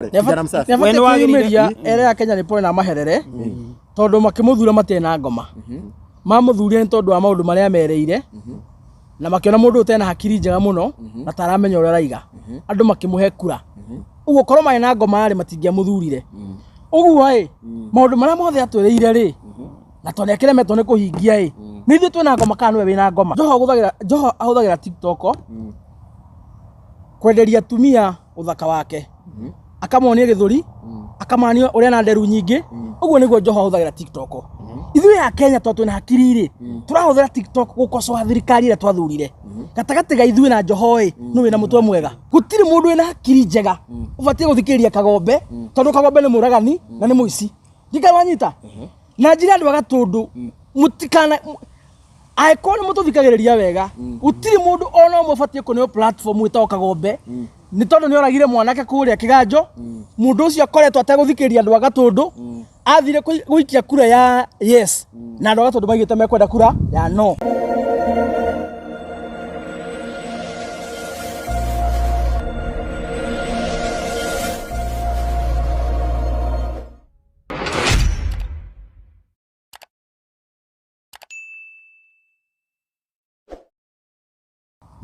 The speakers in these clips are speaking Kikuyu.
Kijana msafi. Nĩ We abatiĩ nĩ wagĩrĩire- kwĩyumĩria ere Akenya nĩ pole na maherere tondũ makĩmũthura matirĩ na ngoma. Mamũthurire nĩ tondũ wa maũndũ marĩa merĩire na makĩona mũndũ ũtarĩ na hakiri njega mũno na taramenya ũrĩa araiga. Andũ makĩmũhe kura. Ũguo korwo marĩ na ngoma rĩ matingĩamũthurire. Ũguo ĩ maũndũ marĩa mothe atwĩrĩire rĩ na tondũ nĩakĩremetwo nĩ kũhingia ĩ nĩ ithuĩ twĩna ngoma kana nĩwe wĩna ngoma. Joho ahũthagĩra TikTok kwenderia atumia ũthaka wake, akamonia gĩthũri, akamania ũrĩa na nderu nyingĩ. Ũguo nĩguo Joho ahũthagĩra TikTok. Ithuĩ a Kenya tondũ twĩna hakiri rĩ tũrahũthĩra TikTok gũkocoa thirikari ĩrĩa twathurire. Gatagatĩ ga ithuĩ na Joho ĩ nũ wĩna mũtwe mwega? Gũtirĩ mũndũ wĩna hakiri njega ũbatiĩ gũthikĩrĩria Kagombe tondũ Kagombe nĩ mũragani na nĩ mũici. Ndikara wanyita na njĩra andũ a Gatũndũ mũtikana angĩkorwo nĩ mũtũthikagĩrĩria wega, gũtirĩ mũndũ ona ũmwe ũbatiĩ kũneo platform wĩtagwo Kagombe nĩ tondũ nĩ oragire mwanake kũrĩa Kĩganjo. Mũndũ ũcio akoretwo ategũthikĩrĩria andũ a Gatũndũ, athire gũikia kura ya yes na andũ a Gatũndũ maigĩte mekwenda kura ya no.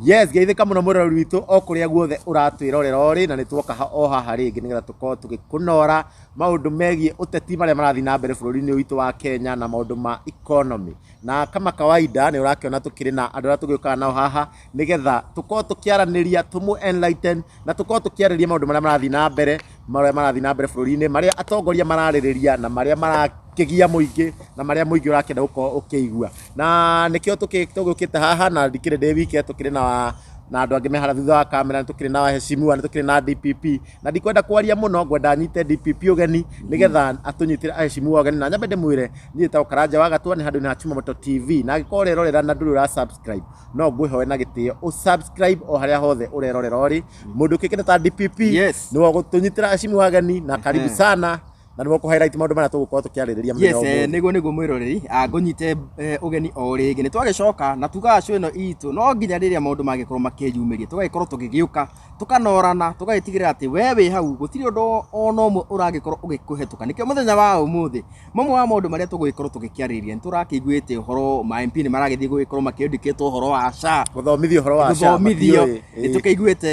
Yes, geithĩka mũno mwĩroreri witũ o kũrĩa guothe ũratwĩrorera ũrĩ, na nĩ tuoka o haha rĩngĩ nĩgetha tũkorwo tũgĩkũnora maũndũ megiĩ ũteti marĩa marathiĩ na mbere bũrũri-inĩ ũyũ witũ wa Kenya na maũndũ ma economy. Na kama kawaida nĩ ũrakĩona tũkĩrĩ na andũ arĩa tũgĩũkaga nao haha nĩgetha tũkorwo tũkĩaranĩria, tũmũ enlighten na tũkorwo tũkĩarĩrĩria maũndũ marĩa marathiĩ na mbere, marĩa marathiĩ na mbere bũrũri-inĩ, marĩa atongoria mararĩrĩria na marĩa marakĩgia mũingĩ na marĩa mũingĩ ũrakĩenda gũkorwo ũkĩigua. Na nĩkĩo tũgĩũkĩte haha na ndikĩrĩ ndĩ wike, tũkĩrĩ na andũ angĩ me harĩa thutha wa kamera, nĩ tũkĩrĩ na heshimiwa, nĩ tũkĩrĩ na DPP, na ndikwenda kwaria mũno, ngwenda nyite DPP ũgeni nĩgetha atũnyitĩre aheshimiwa ũgeni. Na nyambe ndĩmwĩre niĩ njĩtagwo Karanja wa Gatua, nĩ handũ-inĩ ha Chumamoto TV, na angĩkorwo ũrerorera na ndũrĩ ũra subscribe, no ngwĩhoe na gĩtĩo ũ subscribe o harĩa hothe ũrerorera ũrĩ. Mũndũ ũkĩkĩte ta DPP nĩwe ũgũtũnyitĩra aheshimiwa ageni, na karibu sana, na nĩwe ũkũ highlight maũndũ marĩa tũgũkorwo tũkĩarĩrĩria mũthenya Yes, wa ũmũthĩ. Nĩguo mwĩroreri, ngũnyite ũgeni o rĩngĩ. Nĩ twagĩcoka na tugaga show ĩno itũ no nginya rĩrĩa maũndũ magĩkorwo makĩyumĩria tũgagĩkorwo tũgĩgĩũka tũkanorana, tũgagĩtigĩrĩra atĩ we wĩ hau gũtirĩ ũndũ ona ũmwe ũragĩkorwo ũgĩkũhetũka. Nĩkĩo mũthenya wa ũmũthĩ mamwe wa maũndũ marĩa tũgũgĩkorwo tũgĩkĩarĩrĩria nĩ tũrakĩiguĩte ũhoro ma MP nĩ maragĩthiĩ gũgĩkorwo makĩendikĩtwo ũhoro wa SHA, gũthomithio ũhoro wa SHA, gũthomithio. matiũĩ. Nĩ tũkĩiguĩte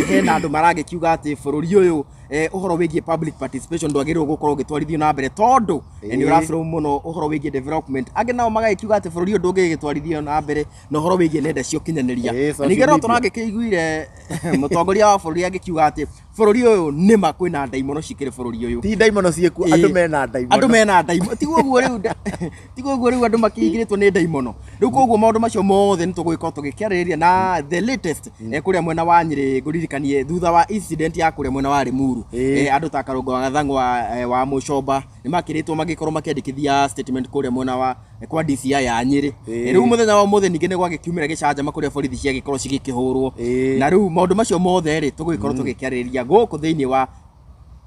hena andũ maragĩkiuga atĩ bũrũri ũyũ ũhoro wĩgiĩ public participation ndwagĩrĩirwo gũkorwo ũgĩtwarithio na mbere tondũ nĩ ũra flow mũno ũhoro wĩgiĩ development. Angĩ nao magagĩkiuga atĩ bũrũri ũyũ ndũngĩgĩtwarithio na mbere na ũhoro wĩgiĩ nenda cia ũkinyanĩria. Social Ningĩ no media. tũragĩkĩiguire mũtongoria wa bũrũri agĩkiuga atĩ bũrũri ũyũ nĩma kwĩna ndaimono cikĩrĩ bũrũri ũyũ. Ti ndaimono ciĩkuo, andũ mena ndaimono. Andũ mena ndaimono. Tiguo ũguo rĩu tiguo ũguo rĩu andũ makĩingĩrĩtwo nĩ ndaimono. Rĩu koguo maũndũ macio mothe nĩ tũgũgĩkorwo tũgĩkĩarĩrĩria na the latest kũrĩa mwena wa Nyĩrĩ. Ngũririkanie thutha wa incident ya kũrĩa mwena wa Limuru, andũ ta Karũngo wa Gathang'wa wa Mũcomba nĩ makĩrĩtwo magĩkorwo makĩandĩkithia statement kũrĩa mwena wa kwa DCI ya Nyĩrĩ. Rĩu mũthenya wa ũmũthĩ ningĩ nĩ gwagĩkiumĩra gĩcanjama kũrĩa borithi ciagĩkorwo cigĩkĩhũrwo. Na rĩu maũndũ macio mothe rĩ tũgũgĩkorwo tũgĩkĩarĩrĩria gũkũ thĩinĩ wa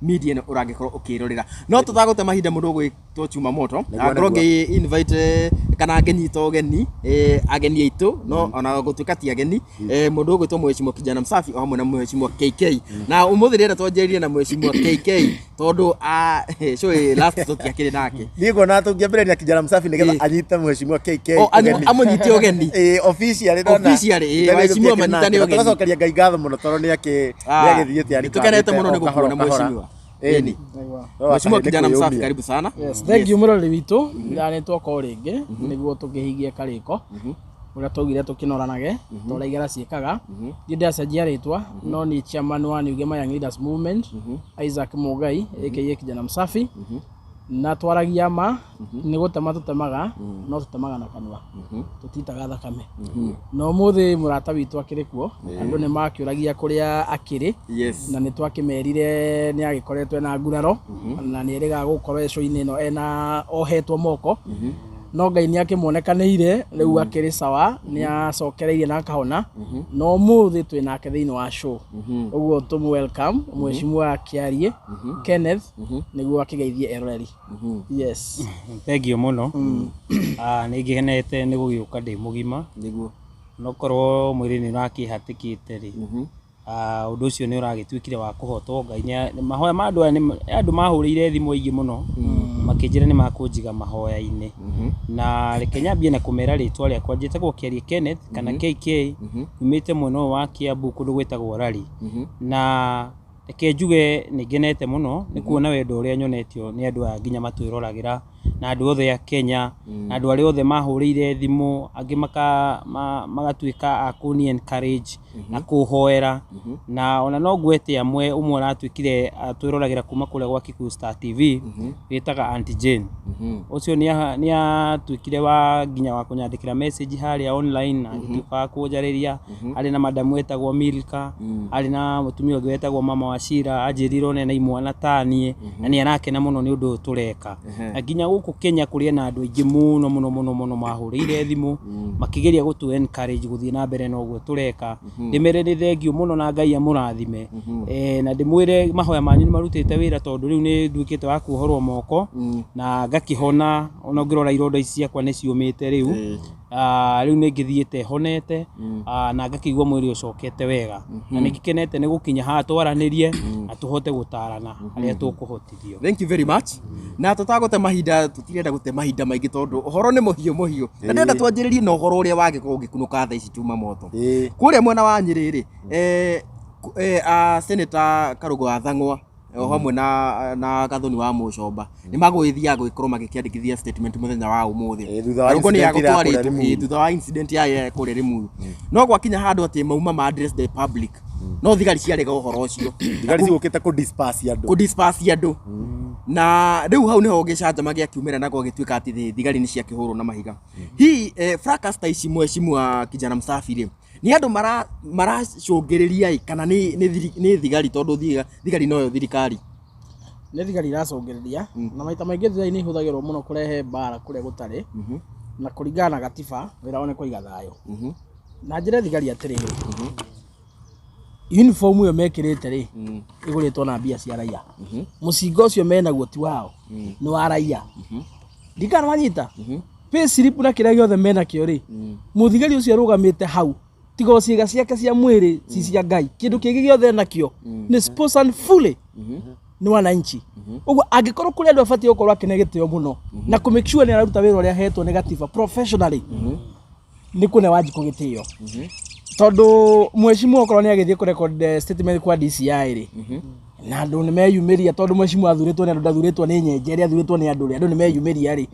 media ĩno ũragĩkorwo ũkĩrorera. No tũtagũte mahinda mũndũ ũgwĩtwo Chuma Moto, ngorwo ngĩ invite kana ngĩnyita ũgeni ageni aitũ, no ona gũtuĩka ti ageni, mũndũ ũgwĩtwo Mheshimiwa Kijana Msafi o hamwe na Mheshimiwa KK. Na ũmũthĩ ndĩrenda twanjĩrĩrie na Mheshimiwa KK tondũ show last tũtiakĩrĩ nake. Niĩ nguona tũngĩambĩrĩria Kijana Msafi nĩgetha anyite Mheshimiwa KK ũgeni. Amũnyite ũgeni. Officially ndona. Officially, Nĩ waheshimiwa tũtiakĩrĩ manyitane nake. Na ũgeni. tũgacokeria Ngai ngatho mũno tondũ nĩagĩthiĩte Nĩtũkenete mũno nĩ o kahora gũkuona kahora. Mheshimiwa. Ĩni. Mheshimiwa Kijana Nĩ Msafi, kwĩyũmia. karibu sana. Yes, thank you mũrori witũ. Na nĩ twoka o rĩngĩ nĩguo tũkĩhingie karĩko ũrĩa twaugire tũkĩnoranage ta ũrĩa igera ciĩkaga. Niĩ ndĩracenjia rĩtwa no niĩ chairman wa New Gema Young Leaders Movement, Isaac Mũngai aka Kijana Msafi, na twaragia ma nĩ gũtema tũtemaga, no tũtemaga na kanua, tũtitaga thakame. Na ũmũthĩ mũrata witũ akĩrĩ kuo, andũ nĩ makĩũragia kũrĩa akĩrĩ. Na nĩ twakĩmerire nĩ agĩkoretwo ena nguraro na nĩ erĩgaga gũkorwo show-inĩ ĩno ena ohetwo moko, no Ngai nĩ akĩmuonekanĩire rĩu akĩrĩ sawa, nĩ acokereirie na akahona, na ũmũthĩ twĩ nake thĩinĩ wa show. Ũguo tũmũ welcome Mheshimiwa Kĩarie Kenneth nĩguo akĩgeithie eroreri. Yes. Thank you mũno. Nĩ ngenete nĩ gũgĩũka ndĩ mũgima. Nĩguo. No korwo mwĩrĩ nĩ ũrakĩhatĩkĩte rĩ, Ũndũ ũcio nĩ ũragĩtuĩkire wa kũhotwo. Ngai mahoya ma andũ aya andũ mahũrĩire thimũ aingĩ mũno makĩnjĩra nĩ makũnjiga mahoya-inĩ. Na reke nyambie na kũmera rĩtwa rĩakwa, njĩtagwo Kĩarie Kenneth kana KK, nyumĩte mwena ũyũ wa Kiambu kũndũ gwĩtagwo Rari. Na reke njuge nĩ ngenete mũno nĩ kuona wendo ũrĩa nyonetio nĩ andũ aya nginya matwĩroragĩra, na andũ othe a Kenya, na andũ arĩa othe mahũrĩire thimũ, angĩ magatuĩka a kũni encourage na kũhoera. Na ona no ngwete amwe, ũmwe aratuĩkire atwĩroragĩra kuma kũrĩa gwa Kikuyu Star TV, wĩtaga Aunty Jane. Ũcio nĩ atuĩkire wa nginya wa kũnyandĩkĩra message harĩa online na agĩtuĩka wa kũnjarĩria. Harĩ na madamu wetagwo Milka, harĩ na mũtumia ũngĩ wetagwo Mama Wachira, anjĩrire ona ena imwana taniĩ na nĩ arakena mũno nĩ ũndũ ũyũ tũreka. Na nginya gũkũ Kenya kũrĩ na andũ aingĩ mũno mũno mũno mũno mahũrĩire thimũ makĩgeria gũtũ encourage gũthiĩ na mbere na ũguo tũreka. Ndĩmere nĩ thengiũ mũno na Ngai amũrathime. Na ndĩmwĩre mahoya manyu nĩ marutĩte wĩra, tondũ rĩu nĩ nduĩkĩte wa kuohorwo moko na ngakĩhona. Ona ũngĩrora ironda ici ciakwa nĩ ciũmĩte rĩu. Rĩu nĩ ngĩthiĩte honete, na ngakĩigua mwĩrĩ ũcokete wega, na nĩ ngĩkenete nĩ gũkinya haha twaranĩrie na tũhote gũtarana harĩa tũkũhotithio. Thank you very much. Na tũtagũte mahinda, tũtirenda gũte mahinda maingĩ tondũ ũhoro nĩ mũhiũ mũhiũ. Na ndĩrenda twanjĩrĩrie na ũhoro ũrĩa wagĩkorwo ũgĩkunũka thaa ici tuma moto. Kũrĩa mwena wa Nyĩrĩ rĩ, Senator Karũgũ wa Thang'wa o hamwe na Gathoni wa Mũcomba nĩ magũgĩthiaga gũgĩkorwo magĩkĩandĩkithia statement mũthenya wa ũmũthĩ. Thutha wa Karũgũ nĩ incident ĩrĩa kũrĩa agũtwarĩtwo, Limuru. Thutha wa incident ya kũrĩa Limuru. No gwakinya handũ atĩ mauma ma address the public, no thigari ciarega ũhoro ũcio. Thigari cigũkĩte kũ disperse andũ. Kũ disperse andũ. Na rĩu hau nĩho gĩcanjama gĩakiumĩra na gwagĩtuĩka atĩ thigari nĩ ciakĩhũrwo na mahiga. Hihi fracas ta ici, mheshimiwa Kijana Msafi rĩ, nĩ andũ maracũngĩrĩria ĩ, kana nĩ thigari, tondũ thigari noyo thirikari? Nĩ thigari iracũngĩrĩria, na maita maingĩ thigari nĩ ihũthagĩrwo mũno kũrehe mbara kũrĩa gũtarĩ, na kũringana na gatiba wĩra wao nĩ kũiga thayũ. Na njĩre thigari atĩrĩrĩ, uniform ĩyo mekĩrĩte rĩ, ĩgũrĩtwo na mbia cia raia. Mũcinga ũcio menaguo ti wao, nĩ wa raia. Ndikana wanyita pay slip na kĩrĩa gĩothe menakĩo rĩ, mũthigari ũcio arũgamĩte hau tiga o ciĩga ciake cia mwĩrĩ ci cia Ngai, kĩndũ kĩngĩ gĩothe enakĩo nĩ sponsored fully nĩ wananchi. Ũguo angĩkorwo kũrĩ andũ abatiĩ gũkorwo akĩne gĩtĩo mũno na kũ make sure nĩ araruta wĩra ũrĩa ahetwo nĩ gatiba professionally, nĩ kũne Wanjikũ gĩtĩo, tondũ mheshimiwa okorwo nĩ agĩthiĩ kũ record statement kwa DCI rĩ, na andũ nĩ meyumĩria, tondũ mheshimiwa athurĩtwo nĩ andũ, ndathurĩtwo nĩ nyenje, ĩrĩa athurĩtwo nĩ andũ rĩ, andũ nĩ meyumĩria rĩ,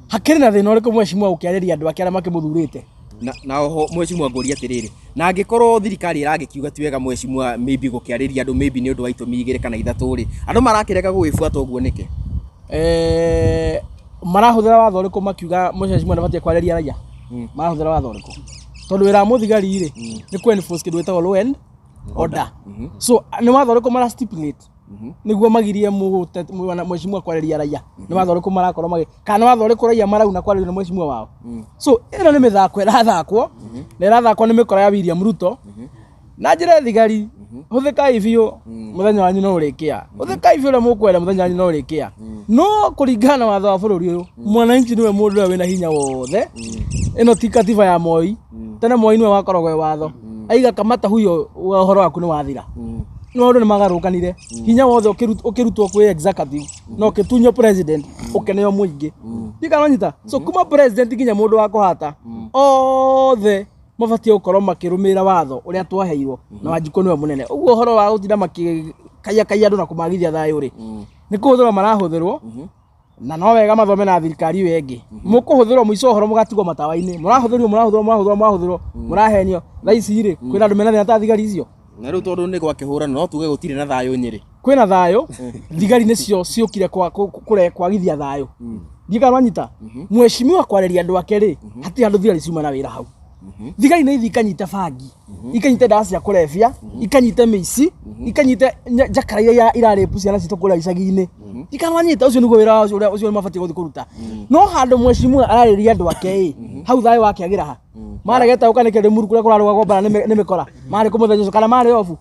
hakĩrĩ na thĩna ũrĩkũ mheshimiwa gũkĩarĩria andũ ake arĩa makĩmũthurĩte? Na oho mheshimiwa, ngũria atĩrĩrĩ, na angĩkorwo thirikari ĩragĩkiuga ti wega mheshimiwa maybe gũkĩarĩria andũ, maybe nĩ ũndũ wa itũmi igĩrĩ kana ithatũ rĩ, andũ marakĩrega gũgĩbuata ũguo nĩkĩ? Marahũthĩra watho ũrĩkũ makiuga mheshimiwa ndabatiĩ kwarĩria raia? Marahũthĩra watho ũrĩkũ? Tondũ wĩra wa mũthigari rĩ, nĩ kũ enforce kĩndũ gĩtagwo law and order. So nĩ watho ũrĩkũ mara stipulate nĩguo magirie mheshimiwa kwarĩria raia? Nĩ watho ũrĩkũ marakorwo magĩ, kana nĩ watho ũrĩkũ raia marauna kwarĩrio nĩ mheshimiwa wao? So ĩno nĩ mĩthako ĩrathakwo, na ĩrathakwo nĩ mĩkora ya William Ruto. Na njĩra thigari, hũthĩkai biũ, mũthenya wanyu no ũrĩkĩa. Hũthĩkai biũ ũrĩa mũkwenda, mũthenya wanyu no ũrĩkĩa. No kũringana na watho wa bũrũri ũyũ, mwananchi nĩwe mũndũ ũrĩa wĩna hinya wothe. Ĩno ti katiba ya Moi. Tene Moi nĩwe wakoragwo e watho, aiga kamata huyo, ũhoro waku nĩ wathira. No maũndũ nĩ magarũrũkanire, hinya wothe ũkĩrutwo kwĩ executive na ũkĩtunywo president, ũkĩneo mũingĩ. Ndikananyita. So kuma president nginya mũndũ wa kũhata, othe mabatiĩ gũkorwo makĩrũmĩrĩra watho ũrĩa twaheirwo, na Wanjikũ nĩwe mũnene. Ũguo ũhoro wa gũtinda makĩkaia kaia andũ na kũmagithia thayũ rĩ, nĩ kũhũthĩrwo marahũthĩrwo, na no wega mathome na thirikari ĩyo ĩngĩ. Mũkũhũthĩrwo, mũico ũhoro mũgatigwo matawa-inĩ. Mũrahũthĩrwo, mũrahũthĩrwo, mũrahũthĩrwo, mũrahũthĩrwo, mũrahenio. Thaa ici rĩ, kwĩna andũ mena thĩna ta thigari icio? Na rĩu tondũ nĩ gwakĩhũrana, no tuge gũtirĩ na thayũ Nyĩrĩ? Kwĩna thayũ. Thigari nĩcio ciũkire kwagithia thayũ. Ndiũĩ kana wanyita. Mheshimiwa kwarĩria andũ ake rĩ, hatirĩ handũ thigari ciuma na wĩra hau. Thigari nĩ ithiĩ ikanyite bangi, ikanyite ndawa cia kũrebia, ikanyite mĩici, ikanyite njakara iria irarĩpu ciana citũ kũrĩa icagi-inĩ. Ndiũĩ kana wanyita. Ũcio nĩguo wĩra wao ũrĩa ũcio mabatiĩ gũthiĩ kũruta. No handũ mheshimiwa ararĩria andũ ake ĩ, hau thayũ wakĩagĩra ha? Maregete gũka nĩkĩ Limuru kũrĩa kũrarũgagwo mbara nĩ mĩkora? Marĩ kũ mũthenya ũcio kana marĩ obu?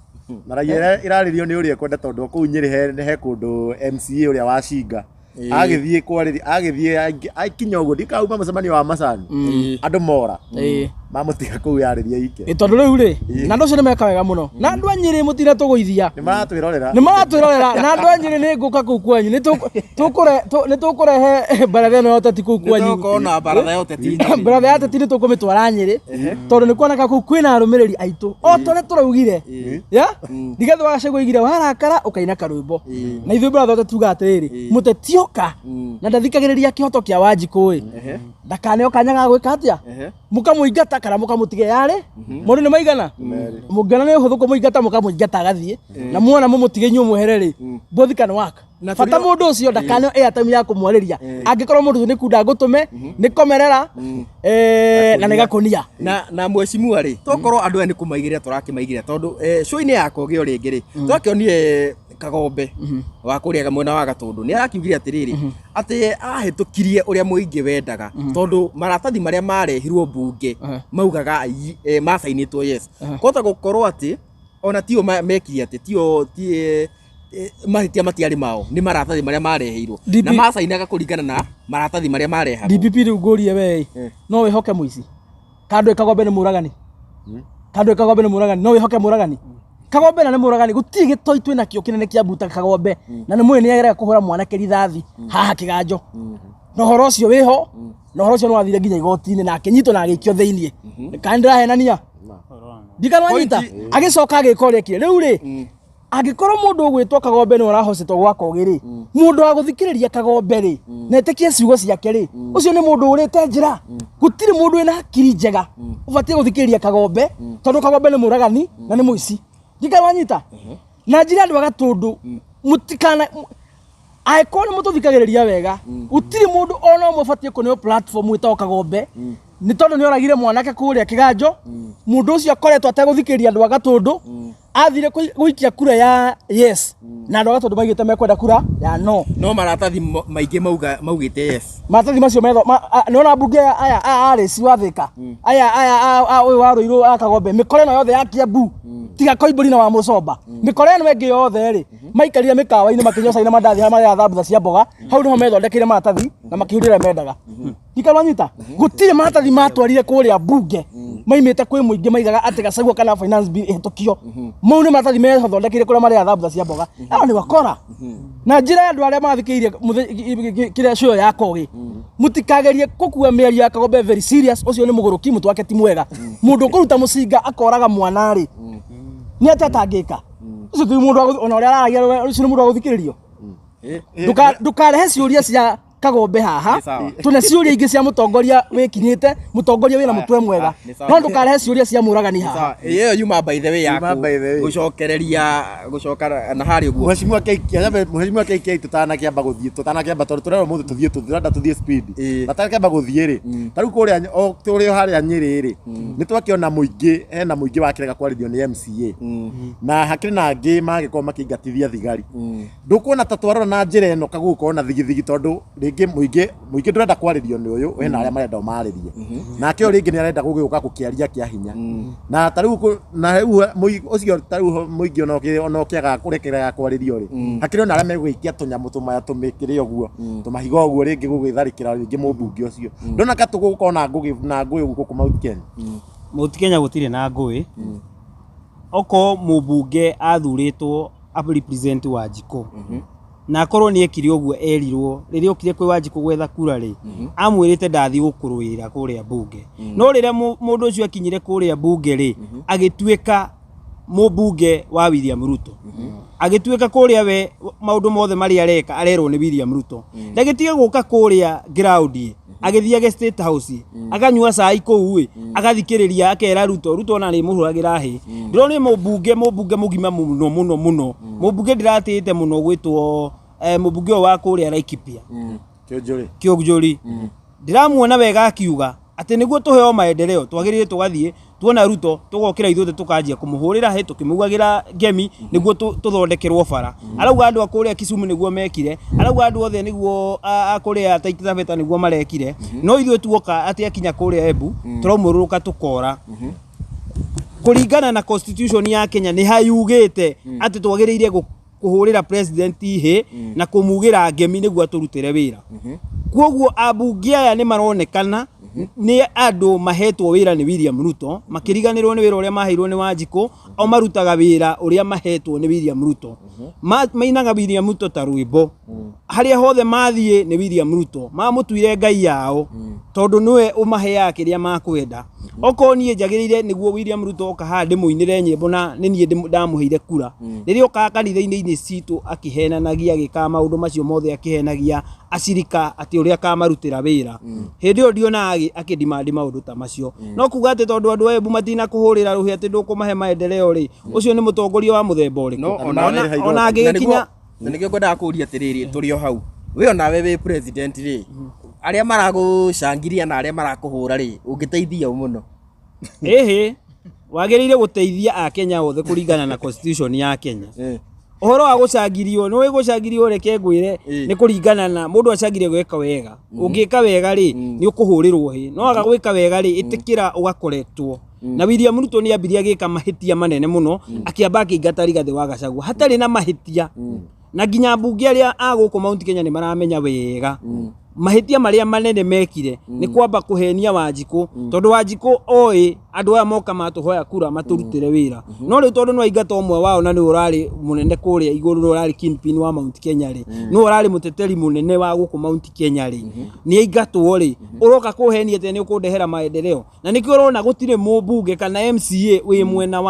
Na raia ĩrĩa ĩrarĩrio nĩ ũrĩa ekwenda, tondũ kũu Nyĩrĩ he kũndũ MCA ũrĩa wacinga agĩthiĩ kwarĩria, agĩthiĩ akinya ũguo ndikauma mũcemanio wa macani, andũ mora. Mamũtiga kũu yarĩria ike. Ĩ tondũ rĩu rĩ, na andũ acio nĩ meka wega mũno, na andũ a Nyĩrĩ mũtira tũgũithia. Nĩ maratwĩrorera. Nĩ maratwĩrorera, na andũ a Nyĩrĩ nĩ ngũka kũu kwanyu, nĩ tũkũrehe baratha ĩno ya ũteti kũu kwanyu. Nĩtũkona baratha ya ũteti Nyĩrĩ. Baratha ya ũteti nĩ tũkũmĩtwara Nyĩrĩ, tondũ nĩ kuoneka kũu kwĩna arũmĩrĩri aitũ o ta ũrĩa tũraugire. Ya? Rigathĩ wa Gachagua oigire warakara ũkaina karwĩmbo, na ithuĩ baratha ya ũteti tugaga atĩrĩrĩ, mũteti oka na ndathikagĩrĩria kĩhoto kĩa Wanjikũ ĩ, ndakaneo kanya ga gwĩka atĩa, mũkamũingata kana mũkamũtiga yarĩ mũndũ nĩ maigana, mũngĩona nĩ ũhũthũ kũmũingata mũkamũingata agathiĩ, na muona mũmũtige inyuĩ mwehere rĩ, both can work. Na bata mũndũ ũcio ndakaneo airtime ya kũmwarĩria, angĩkorwo mũndũ ũcio nĩ kunda ngũtũme, nĩ komerera na nĩ gakũnia. Na mheshimiwa rĩ, tokorwo andũ aya nĩ kũmaigĩrĩra tũrakĩmaigĩrĩra tondũ show-inĩ ya Kogĩ o rĩngĩ rĩ, twakĩonire Kagombe wa kũrĩa mwena wa Gatũndũ nĩ arakiugire atĩrĩrĩ, atĩ ahĩtũkirie ũrĩa mũingĩ wendaga tondũ maratathi marĩa marehirwo mbunge maugaga macainĩtwo yes. Kũhota gũkorwo atĩ ona tio mekire atĩ tio ti mahĩtia matiarĩ mao, nĩ maratathi marĩa mareheirwo na macainaga kũringana na maratathi marĩa marehagwo. DPP rĩu ngũrie we, no wĩhoke mũici? Kandũ Kagombe nĩ mũragani, kandũ Kagombe nĩ mũragani, no wĩhoke mũragani? Kagombe na nĩ mũragani, gũtirĩ gĩtoi twĩna kĩo kĩnene kĩa mbuta Kagombe, na nĩ mũĩ nĩ ageraga kũhũra mwanake rithathi haha kĩganjo, na ũhoro ũcio wĩho, na ũhoro ũcio nĩ wathire nginya igoti-inĩ na akĩnyitwo na agĩikio thĩiniĩ. Kana ndĩrahenania? Ndikana wanyita, agĩcoka agĩka ũrĩa ekire. Rĩu rĩ, angĩkorwo mũndũ ũgwĩtwo Kagombe nĩ ũrahocetwo gwa Kogĩ rĩ, mũndũ wa gũthikĩrĩria Kagombe rĩ, na etĩkie ciugo ciake rĩ, ũcio nĩ mũndũ ũrĩte njĩra. Gũtirĩ mũndũ wĩna hakiri njega ũbatiĩ gũthikĩrĩria Kagombe, tondũ Kagombe nĩ mũragani na nĩ mũici. Ndikana wanyita? Na njĩra andũ a Gatũndũ, mũtikana angĩkorwo nĩ mũtũthikagĩrĩria wega, gũtirĩ mũndũ ona ũmwe ũbatiĩ kũneo platform wĩtagwo Kagombe, nĩ tondũ nĩ oragire mwanake kũrĩa kĩganjo. Mũndũ ũcio akoretwo ategũthikĩrĩria andũ a Gatũndũ, athire gũikia kura ya yes, na andũ a Gatũndũ maigĩte mekwenda kura ya no. No maratathi maingĩ maugĩte yes. Maratathi macio metho nĩwona mbunge aya a Alice wa Thika, aya aya ũyũ wa Ruiru a Kagombe, mĩkora ĩno yothe ya Kiambu tiga Koimbũri na wa Mũcomba, mĩkora ĩno ĩngĩ yothe rĩ, maikarire mĩkawa-inĩ makĩnyua cai na mandathi harĩa marĩaga thambutha cia mboga, hau nĩho methondekeire maratathi na makĩhurĩra mendaga. Ndikana wanyita? Gũtirĩ maratathi matwarire kũrĩa mbunge maimĩte kwĩ mũingĩ maigaga atĩ Gachagua kana finance bill ĩhĩtũkio. Mau nĩ maratathi methondekeire kũrĩa marĩaga thambutha cia mboga. Ĩyo nĩ wakora. Na njĩra ya andũ arĩa mathikĩrĩirie kĩrĩa show ya Kogĩ, mũtikagerie gũkua mĩario ya Kagombe very serious. Ũcio nĩ mũgũrũki, mũtwe wake ti mwega. Mũndũ ũkũruta mũcinga akoraga mwana rĩ, nĩ atĩa atangĩka? Ũcio ti mũndũ wa ona ũrĩa araragia, ũcio nĩ mũndũ wa gũthikĩrĩrio. Ndũkarehe ciũria cia Kagombe haha, tuna ciũria ingĩ cia mũtongoria wĩkinyĩte, mũtongoria wĩna mũtwe mwega, no ndũkarehe ciũria cia mũragani haha. Ĩyo yuma by the way ya gũcokereria gũcoka na harĩa ũguo. Mheshimiwa KK, Mheshimiwa KK, tutanakĩamba gũthiĩ, tutanakĩamba tondũ tũrerwo mũthĩ tũthiĩ, tũrenda tũthiĩ speed. Matanakĩamba gũthiĩ rĩ, ta rĩu kũrĩa o tũrĩ harĩa Nyĩrĩ rĩ, nĩ twakĩona mũingĩ, hena mũingĩ wakĩrega kwarĩrio nĩ MCA, na hakĩrĩ na angĩ magĩkorwo makĩingatithia thigari. Ndũkuona ta twarora na njĩra ĩno kagũgũkorwo na thigithigi, tondũ rĩngĩ mũingĩ ndũrenda kwarĩrio nĩ ũyũ, hena arĩa marenda ũmarĩrie, nake ũyũ rĩngĩ nĩ arenda gũgĩũka gũkĩaria kĩa hinya, na ta rĩu na rĩu ũcio ta rĩu mũingĩ ona ũkĩaga kũrekerera kwarĩrio rĩ, hakĩrĩ ona arĩa megũgĩikia tũnyamũ tũmaya tũmĩkĩrĩ ũguo tũmahiga ũguo rĩngĩ gũgĩtharĩkĩra rĩngĩ mũmbunge ũcio. Ndona ka tũgũkorwo na ngũgĩ na ngũĩ ũguo gũkũ Mount Kenya? Mount Kenya gũtirĩ na ngũĩ. Okorwo mũmbunge athurĩtwo a represent Wanjikũ, na akorwo nĩ ekire ũguo erirwo rĩrĩa okire kwĩ Wanjikũ gwetha kura rĩ, amwĩrĩte ndathiĩ gũkũrũĩrĩra kũrĩa mbunge, no rĩrĩa mũndũ ũcio akinyire kũrĩa mbunge rĩ, agĩtuĩka mũmbunge wa William Ruto, agĩtuĩka kũrĩa we maũndũ mothe marĩa areka arerwo nĩ William Ruto. Ndagĩtige gũka kũrĩa ground, agĩthiage State House, akanyua cai kũu ĩ, agathikĩrĩria, akera Ruto. Ruto ona nĩ mũhũragĩra hĩ. Ndĩronire mũmbunge mũgima mũno mũno mũno, mũmbunge ndĩratĩĩte mũno gwĩtwo mũmbunge ũyũ wa kũrĩa Laikipia. Kĩonjũrĩ. Kĩonjũri, ndĩramuona wega akiuga atĩ nĩguo tũheo maendeleo twagĩrĩire tũgathiĩ tuona Ruto, tũgokĩra ithuothe, tũkanjia kũmũhũrĩra hĩ, tũkĩmugagĩra ngemi nĩguo tũthondekerwo bara. Arauga andũ a kũrĩa Kisumu nĩguo mekire, arauga andũ othe nĩguo a kũrĩa Taita Taveta nĩguo marekire, no ithuĩ tuoka atĩ akinya kũrĩa Embu tũraumũrũrũka tũkora. Kũringana na constitution ya Kenya nĩ hayugĩte atĩ twagĩrĩire kũhũrĩra president hĩ na kũmugĩra ngemi nĩguo atũrutĩre wĩra. Koguo ambunge aya nĩ maronekana Nĩ andũ mahetwo wĩra nĩ William Ruto, makĩriganĩrwo nĩ wĩra ũrĩa maheirwo nĩ Wanjikũ, o marutaga wĩra ũrĩa mahetwo nĩ William Ruto. Mainaga William Ruto ta rwĩmbo. Harĩa hothe mathiĩ nĩ William Ruto, mamũtuire ngai yao tondũ nĩwe ũmaheaga kĩrĩa makwenda. Okorwo niĩ njagĩrĩire nĩguo William Ruto oka haha ndĩmũinĩre nyĩmbo na nĩ niĩ ndamũheire kura. Rĩrĩa okaga kanitha-inĩ citũ akĩhenanagia, agĩkaga maũndũ macio mothe akĩhenagia acirika atĩ ũrĩa akamarutĩra wĩra, hĩndĩ ĩyo ndionaga akĩdemand maũndũ ta macio. No kuga atĩ tondũ andũ a Embu matinakũhũrĩra rũhĩ atĩ ndũkũmahe maendeleo rĩ, ũcio nĩ mũtongoria wa mũthemba ũrĩkũ? No ona Ona angĩgĩkinya na nĩkĩo ngwendaga kũria atĩrĩrĩ, tũrĩ o hau, we onawe wĩ president rĩ, arĩa maragũcangiria na arĩa marakũhũra rĩ, ũngĩteithia ũ mũno? Ĩhĩ, wagĩrĩire gũteithia Akenya othe kũringana na constitution ya Kenya. Ũhoro wa gũcangirio, nĩ gũcangirio, reke ngwĩre, nĩ kũringana na mũndũ acangirie gwĩka wega. Ũngĩka wega rĩ, nĩ ũkũhũrĩrwo hĩ, no waga gwĩka wega rĩ, ĩtĩkĩra ũgakoretwo. Na William Ruto nĩ ambirie agĩka mahĩtia manene mũno, akĩamba akĩingata Rigathĩ wa Gachagua hatarĩ na mahĩtia. Na nginya mbunge arĩa a gũkũ Mount Kenya nĩ maramenya wega mahĩtia marĩa manene mekire nĩ kwamba kũhenia Wanjikũ, tondũ Wanjikũ oĩ andũ aya moka matũhoya kura matũrutĩre wĩra. No rĩu tondũ nĩ waingata ũmwe wao na nĩwe ũrarĩ mũnene kũrĩa igũrũ, nĩwe ũrarĩ kingpin wa Mount Kenya rĩ, nĩwe ũrarĩ mũteteri mũnene wa gũkũ Mount Kenya rĩ, nĩ aingatwo rĩ, ũroka kũhenia atĩ nĩ ũkũndehera maendeleo. Na nĩkĩo ũrona gũtirĩ mũmbunge kana MCA wĩ mwena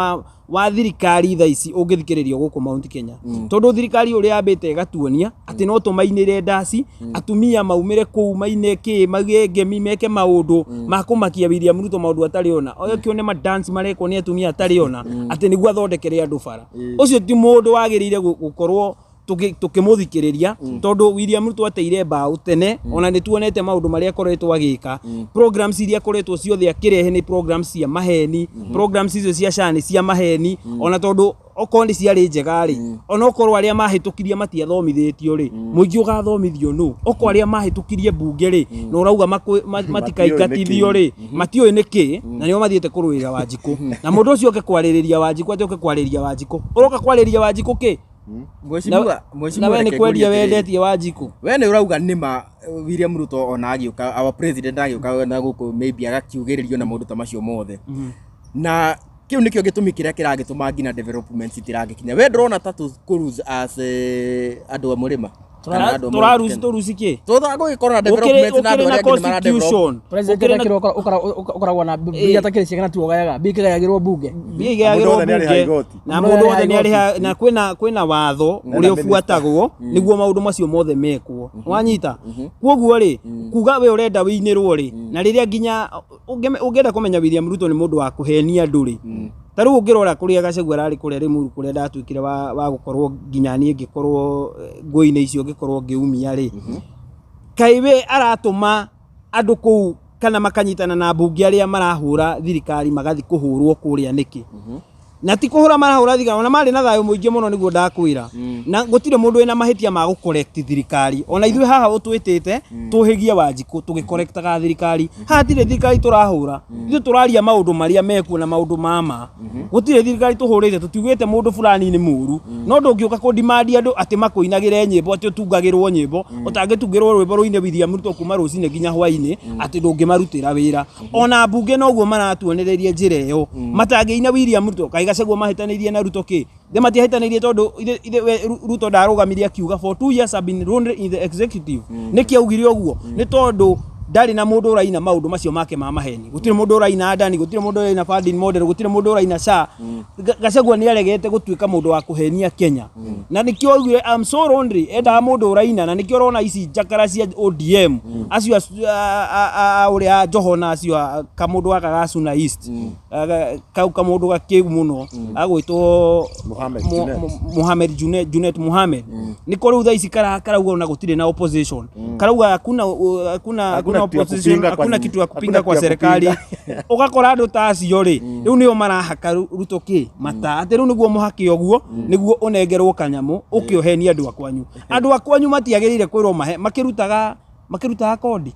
wa thirikari thaa ici ũngĩthikĩrĩrio gũkũ Mount Kenya, tondũ thirikari ũrĩa yambĩte ĩgatuonia atĩ no tũmainĩre ndaci, atumia maumĩre kũu maine kĩ mage ngemi meke maũndũ ma kũmakia William Ruto, maũndũ atarĩ ona ũkĩone ma dance marekwo nĩ atumia atarĩ ona, atĩ nĩguo athondekere andũ bara. Ũcio ti mũndũ wagĩrĩire gũkorwo tũkĩmũthikĩrĩria, tondũ William Ruto ateire mbaũ tene. Ona nĩ tuonete maũndũ marĩa akoretwo agĩka, programs iria akoretwo ciothe akĩrehe nĩ programs cia maheni. Programs icio cia SHA nĩ cia maheni, ona tondũ okorwo nĩ ciarĩ njega rĩ, ona okorwo arĩa mahĩtũkirie matiathomithĩtio rĩ, mũingĩ ũgathomithio nũ? Okorwo arĩa mahĩtũkirie mbunge rĩ, na ũrauga matikaingatithio rĩ, matiũĩ nĩ kĩ, na nĩo mathiĩte kũrũĩrĩra Wanjikũ, na mũndũ ũcio oke kwarĩrĩria Wanjikũ, atĩ oke kwarĩrĩria Wanjikũ, ũroka kwarĩrĩria Wanjikũ kĩ? Mheshimiwa, Na mheshimiwa, we nĩ reke kwendia ngũrie atĩrĩrĩ. wendetie Wanjikũ. We nĩ ũrauga nĩma William Ruto ona agĩũka, our president agĩũka na gũkũ, maybe agakiugĩrĩrio na maũndũ ta macio mothe, na kĩu nĩkĩo gĩtũmi kĩrĩa kĩragĩtũma nginya development itiragĩkinya. We ndũrona ta tũkũ as andũ a mũrĩma kana andũ a Mount Tũraruci Kenya? tũruci kĩ? Tũgũgĩkorwo na development na andũ Ũkĩrĩ na arĩa angĩ nĩ mara develop. constitution. President Ũkĩrĩ na ekĩrwo ũkoragwo na mbia takĩrĩ ciagana tu ũgayaga mbia ikĩgayagĩrwo bunge. Mbia igayagĩrwo Mũndũ wothe nĩarĩhaga bunge igoti. na Mũndũ mũndũ wothe wothe nĩarĩhaga nĩarĩha, na kwĩna watho ũrĩa ũbuatagwo nĩguo maũndũ macio mothe mekwo, wanyita? Koguo rĩ, kuga we ũrenda wĩinĩrwo rĩ, na rĩrĩa nginya ũngĩenda kũmenya William Ruto nĩ mũndũ wa kũhenia andũ rĩ, ta rĩu ũngĩrora kũrĩa Gachagua ararĩ kũrĩa Limuru, kũrĩa ndatuĩkire wa gũkorwo nginya niĩ ngĩkorwo ngũĩ-inĩ icio ngĩkorwo ngĩumia rĩ, kaĩ we aratũma andũ kũu kana makanyitana na mbunge arĩa marahũra thirikari magathiĩ kũhũrwo kũrĩa nĩkĩ? Na ti kũhũra marahũra thirikari, ona marĩ na thayũ mũingĩ mũno nĩguo ndakwĩra, na gũtirĩ mũndũ wĩna mahĩtia ma gũ-correct thirikari. Ona ithuĩ haha ũtwĩtĩte tũhĩgie Wanjikũ tũgĩkorektaga thirikari, haha tirĩ thirikari tũrahũra, ithuĩ tũraria maũndũ marĩa mekuo na maũndũ ma ma. Gũtirĩ thirikari tũhũrĩte, tũtiugĩte mũndũ fulani nĩ mũru, no ndũngĩũka kũdemand andũ atĩ makũinagĩre nyĩmbo, atĩ ũtungagĩrwo nyĩmbo, ũtangĩtungĩrwo rwĩmbo rũine William Ruto kuma rũcinĩ nginya hwainĩ, atĩ ndũngĩmarutĩra wĩra. Ona mbunge noguo maratuonereria njĩra ĩyo matangĩina William Ruto. Kaĩ Gachagua mahĩtanĩirie na Ruto kĩ? Ithe matiahĩtanĩirie, tondũ ithe we Ruto ndarũgamire akiuga, "For 2 years I've been lonely in the executive"? Nĩkĩ augire ũguo? Nĩ tondũ ndarĩ na mũndũ ũraina maũndũ macio make ma maheni. Gũtirĩ mũndũ ũraina Adani, gũtirĩ mũndũ ũraina funding model, gũtirĩ mũndũ ũraina SHA. Gachagua nĩ aregete gũtuĩka mũndũ wa kũhenia Kenya, na nĩkĩo augire, "I'm so lonely." Endaga mũndũ ũraina, na nĩkĩo ũrona ici njakara cia ODM acio ũrĩa Joho na acio kamũndũ gaka ga Suna East, kau kamũndũ gakĩgu mũno agwĩtwo Mohamed Junet. Mohamed Junet, Junet Mohamed, nĩko rĩu thaa ici karauga ona gũtirĩ na opposition, karauga hakuna hakuna Hakuna hakuna kitu ya opposition, kupinga kwa hakuna kitu ya kupinga hakuna kwa kitu ya serikali. kupinga. Ũgakora andũ ta acio rĩ, rĩu nĩo marahaka Ruto kĩ mata, atĩ rĩu nĩguo mũhake ũguo nĩguo ũnengerwo kanyamũ ũkĩohenia andũ a kwanyu. Andũ a kwanyu matiagĩrĩire kwĩrwo mahe makĩrutaga kodi.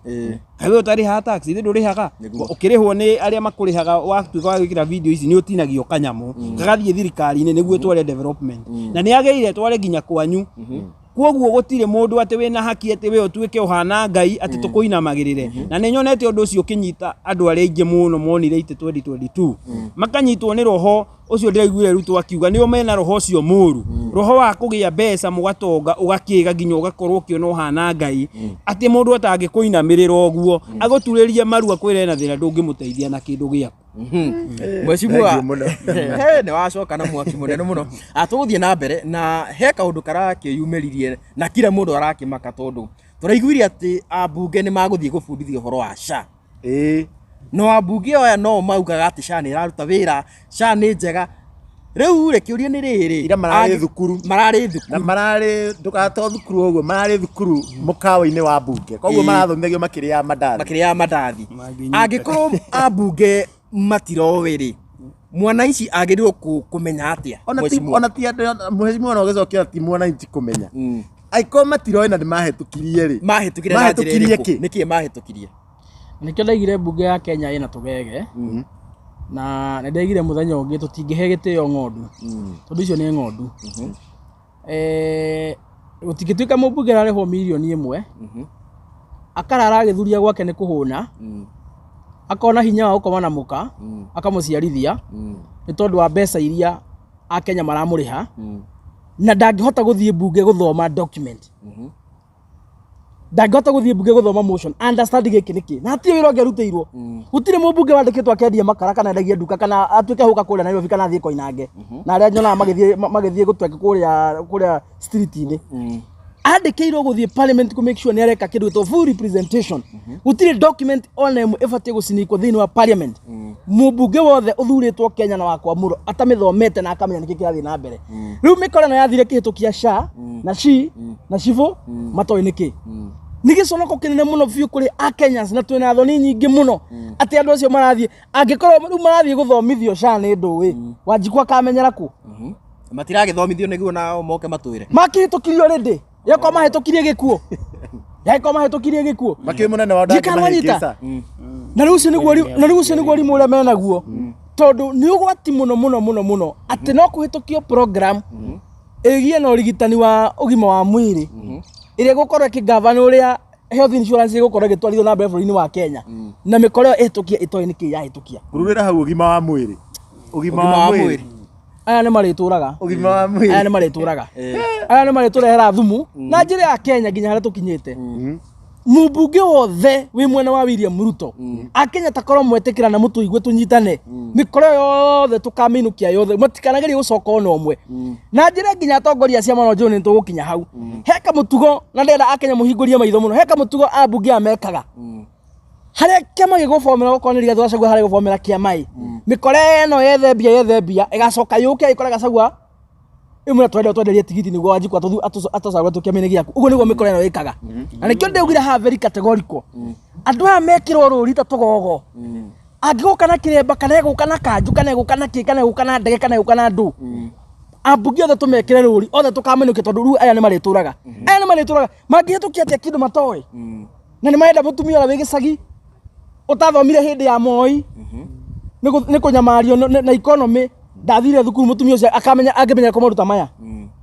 Kaĩ we ũtarĩhaga tax? Ithe ndũrĩhaga? Ũkĩrĩhwo nĩ arĩa makũrĩhaga, watuĩka wa gwĩkĩra video ici nĩ ũtinagio kanyamũ kagathiĩ thirikari-inĩ nĩguo ĩtware development, na nĩ agĩrĩire tware nginya kwanyu. Kwoguo gũtirĩ mũndũ atĩ wĩna haki atĩ we ũtuĩke ũhana Ngai atĩ tũkũinamagĩrĩre. Na nĩ nyonete ũndũ ũcio ũkĩnyita andũ arĩa aingĩ mũno monire itĩ 2022. Makanyitwo nĩ roho ũcio ndĩraiguire Ruto akiuga nĩo mena roho ũcio mũru. Roho wa kũgĩa mbeca mũgatonga ũgakĩga nginya ũgakorwo ũkĩona ũhana Ngai. Atĩ mũndũ atangĩkũinamĩrĩra ũguo agũturĩrie maru akwĩre ena thĩna ndũngĩmũteithia na kĩndũ gĩaku. Mheshimiwa, Thank you mũno. He nĩ wacoka na mwaki mũnene mũno. Tũgũthiĩ na mbere na he kaũndũ karakĩyumĩririe na kila mũndũ arakĩmaka tondũ tũraiguire atĩ ambunge nĩ magũthiĩ gũbundithio ũhoro wa SHA. Ĩĩ. No ambunge aya no maugaga atĩ SHA nĩ ĩraruta wĩra, SHA nĩ njega. Rĩu rĩ kĩũria nĩ rĩrĩ, Ira mararĩ thukuru. Mararĩ Na thukuru. mararĩ ndũgato thukuru ũguo, mararĩ thukuru mũkawa-inĩ wa mbunge. Koguo Ĩĩ. marathomithagio makĩrĩaga mandathi. Makĩrĩaga mandathi. Mangĩnyita. Angĩkorwo ambunge matiroĩ rĩ, mwananchi agĩrĩirwo kũmenya atĩa? Ona ti Mheshimiwa? ona ti andũ mheshimiwa no gĩcokia ti mwananchi kũmenya. Angĩkorwo matiroĩ na nĩmahĩtũkirie rĩ. Mahĩtũkirie na njĩra Mahĩtũkirie ĩrĩkũ? kĩ? Nĩkĩ mahĩtũkirie? Nĩkĩo ndaigire mbunge ya Kenya ĩna tũgege na nĩ ndaigire mũthenya ũngĩ tũtingĩhe gĩtĩo ng'ondu tondũ icio nĩ ng'ondu. Gũtingĩtuĩka mũmbunge ararĩhwo mirioni 1 akarara agĩthuria gwake nĩ kũhũna, akona hinya wa gũkoma na mũka, akamũciarithia nĩ tondũ wa mbeca iria Akenya maramũrĩha, na ndangĩhota gũthiĩ mbunge gũthoma document. Ndangĩhota gũthiĩ mbunge gũthoma motion, understand gĩkĩ nĩkĩ, na hatirĩ wĩra ũngĩ arutĩirwo. Gũtirĩ mũmbunge wandĩkĩtwo akendia makara kana endagie nduka kana atuĩke hũka kũrĩa Nairobi kana athiĩ Koinange. Na arĩa nyonaga magĩthiĩ gũtweka kũrĩa street-inĩ. Andĩkĩirwo gũthiĩ parliament kũ make sure nĩ areka kĩndũ gĩtagwo full representation. Gũtirĩ document ona ĩmwe ĩbatiĩ gũcinikwo thĩinĩ wa parliament. Mũmbunge wothe ũthurĩtwo Kenya na wa kwamũrwo atamĩthomete na akamenya nĩkĩ kĩrathiĩ na mbere. Rĩu mĩkora ĩno yathire kĩhĩtũkia SHA na SHI na SHIFO matoĩ nĩkĩ. Nĩ gĩconoko kĩnene mũno biũ kũrĩ Akenyans na twĩna thoni nyingĩ mũno atĩ andũ acio marathiĩ, angĩkorwo rĩu marathiĩ gũthomithio SHA nĩ ndũĩ, Wanjikũ akamenyera kũ? Matiragĩthomithio nĩguo nao moke matwĩre. Makĩhĩtũkirio already. Yako mahĩtũkirie gĩkuũ. Yako mahĩtũkirie gĩkuũ. Makĩrĩ mũnene wa Ndiũĩ kana wanyita. Na rĩu ũcio nĩguo na rĩu ũcio nĩguo rimũ ũrĩa menaguo. Tondũ nĩ ũgwati mũno mũno mũno mũno atĩ no kũhĩtũkio program ĩgiĩ na ũrigitani wa ũgima wa mwĩrĩ ĩrĩa ĩgũkorwo ĩkĩgavana ũrĩa health insurance ĩgũkorwo ĩgĩtwarithio na mbere bũrũri-inĩ wa Kenya. Na mĩkora ĩyo ĩhĩtũkie ĩtoĩ nĩkĩ yahĩtũkia. Ngururĩra hau ũgima wa mwĩrĩ. Ũgima Ũgima wa wa mwĩrĩ. mwĩrĩ. Aya nĩ marĩtũraga. Ũgima wa mwĩrĩ. Aya nĩ marĩtũraga. Aya nĩ marĩtũrehera thumu na njĩra ya Kenya nginya harĩa tũkinyĩte. Mũmbunge wothe wĩ mwena wa William Ruto Akenya takorwo mwetĩkĩra na mũtũigue tũnyitane mĩkora yothe tũkamĩinũkia yothe matikanagerie gũcoka ona ũmwe na njĩra nginya atongoria a ciama no njũĩ nĩ tũgũkinya hau. He kamũtugo na ndĩrenda Akenya mũhingũrie maitho mũno, he kamũtugo ambunge aya mekaga harĩa kĩama gĩgũbomera gũkorwo nĩ Rigathĩ wa Gachagua harĩa gũbomera kĩama ĩ mĩkora ĩno yethe mbia yethe mbia ĩgacoka yũke ĩkore Gachagua ĩmwe twende twenderie tigiti nĩguo Wanjikũ atũcagũre tũkĩama-inĩ gĩaku. Ũguo nĩguo mĩkora ĩno ĩkaga. Na nĩkĩo ndĩraugire haha very categorical. Andũ aya mekĩrwo rũri ta tũgogo. Angĩgũka na kĩremba kana egũka na kanjũ kana egũka na kĩ kana egũka na ndege kana egũka na ndũ. Ambunge othe tũmekĩre rũri othe tũkamenũkia tondũ rĩu aya nĩ marĩtũraga. Aya nĩ marĩtũraga. Mangĩhĩtũkia atĩa kĩndũ matoĩ? Na nĩ marenda mũtumia ũrĩa wĩ gĩcagi ũtathomire hĩndĩ ya Moi nĩ kũnyamario na economy ndathire thukuru mũtumia ũcio akamenya angĩmenya kũmaruta maya.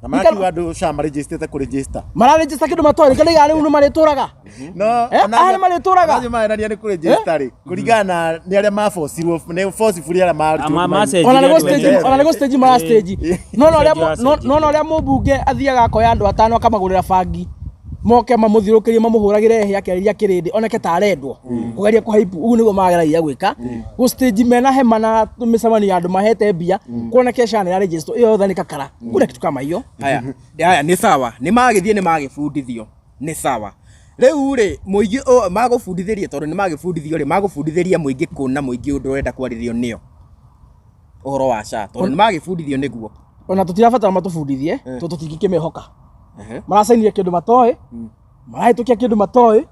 Na marakiuga andũ SHA marĩnjĩstĩte kũrĩnjĩsta. Mararĩnjĩsta kĩndũ matoĩ, nĩkĩo ndaiga rĩu nĩ marĩtũraga. No, Aya nĩ marĩtũraga. Acio marenania nĩ kũrĩnjĩsta rĩ, kũringana na nĩ arĩa mabocirwo, nĩ forcefully arĩa marutirwo macenjirie Ona nĩguo andũ stage, ene. ona nĩguo stage mara stage. No na ũrĩa Stage no na ũrĩa mũmbunge athiaga akoya andũ atano akamagũrĩra bangi. Moke mamũthiũrũkĩrie mamũhũragĩre hĩa akĩarĩria kĩrĩndĩ oneke ta arendwo kũgeria kũhaipu ũguo nĩguo mageragia gwĩka gũ stage mena hema na mĩcemanio ya andũ mahete mbia kuoneke SHA nĩ yarejestwo ĩyo yothe nĩ kakara kuna kitu kama hiyo. Haya, haya nĩ sawa, nĩ magĩthiĩ nĩ magĩbundithio, nĩ sawa. Rĩu rĩ mũingĩ magũbundithĩria tondũ nĩ magĩbundithio rĩ magũbundithĩria mũingĩ kũna mũingĩ ũndũ ũrenda kwarĩrio nĩo ũhoro wa SHA tondũ nĩ magĩbundithio nĩguo. Ona tũtirabatara matũbundithie tondũ tũtingĩkĩmehoka. Maracainire kĩndũ matoĩ, marahĩtũkia kĩndũ matoĩ,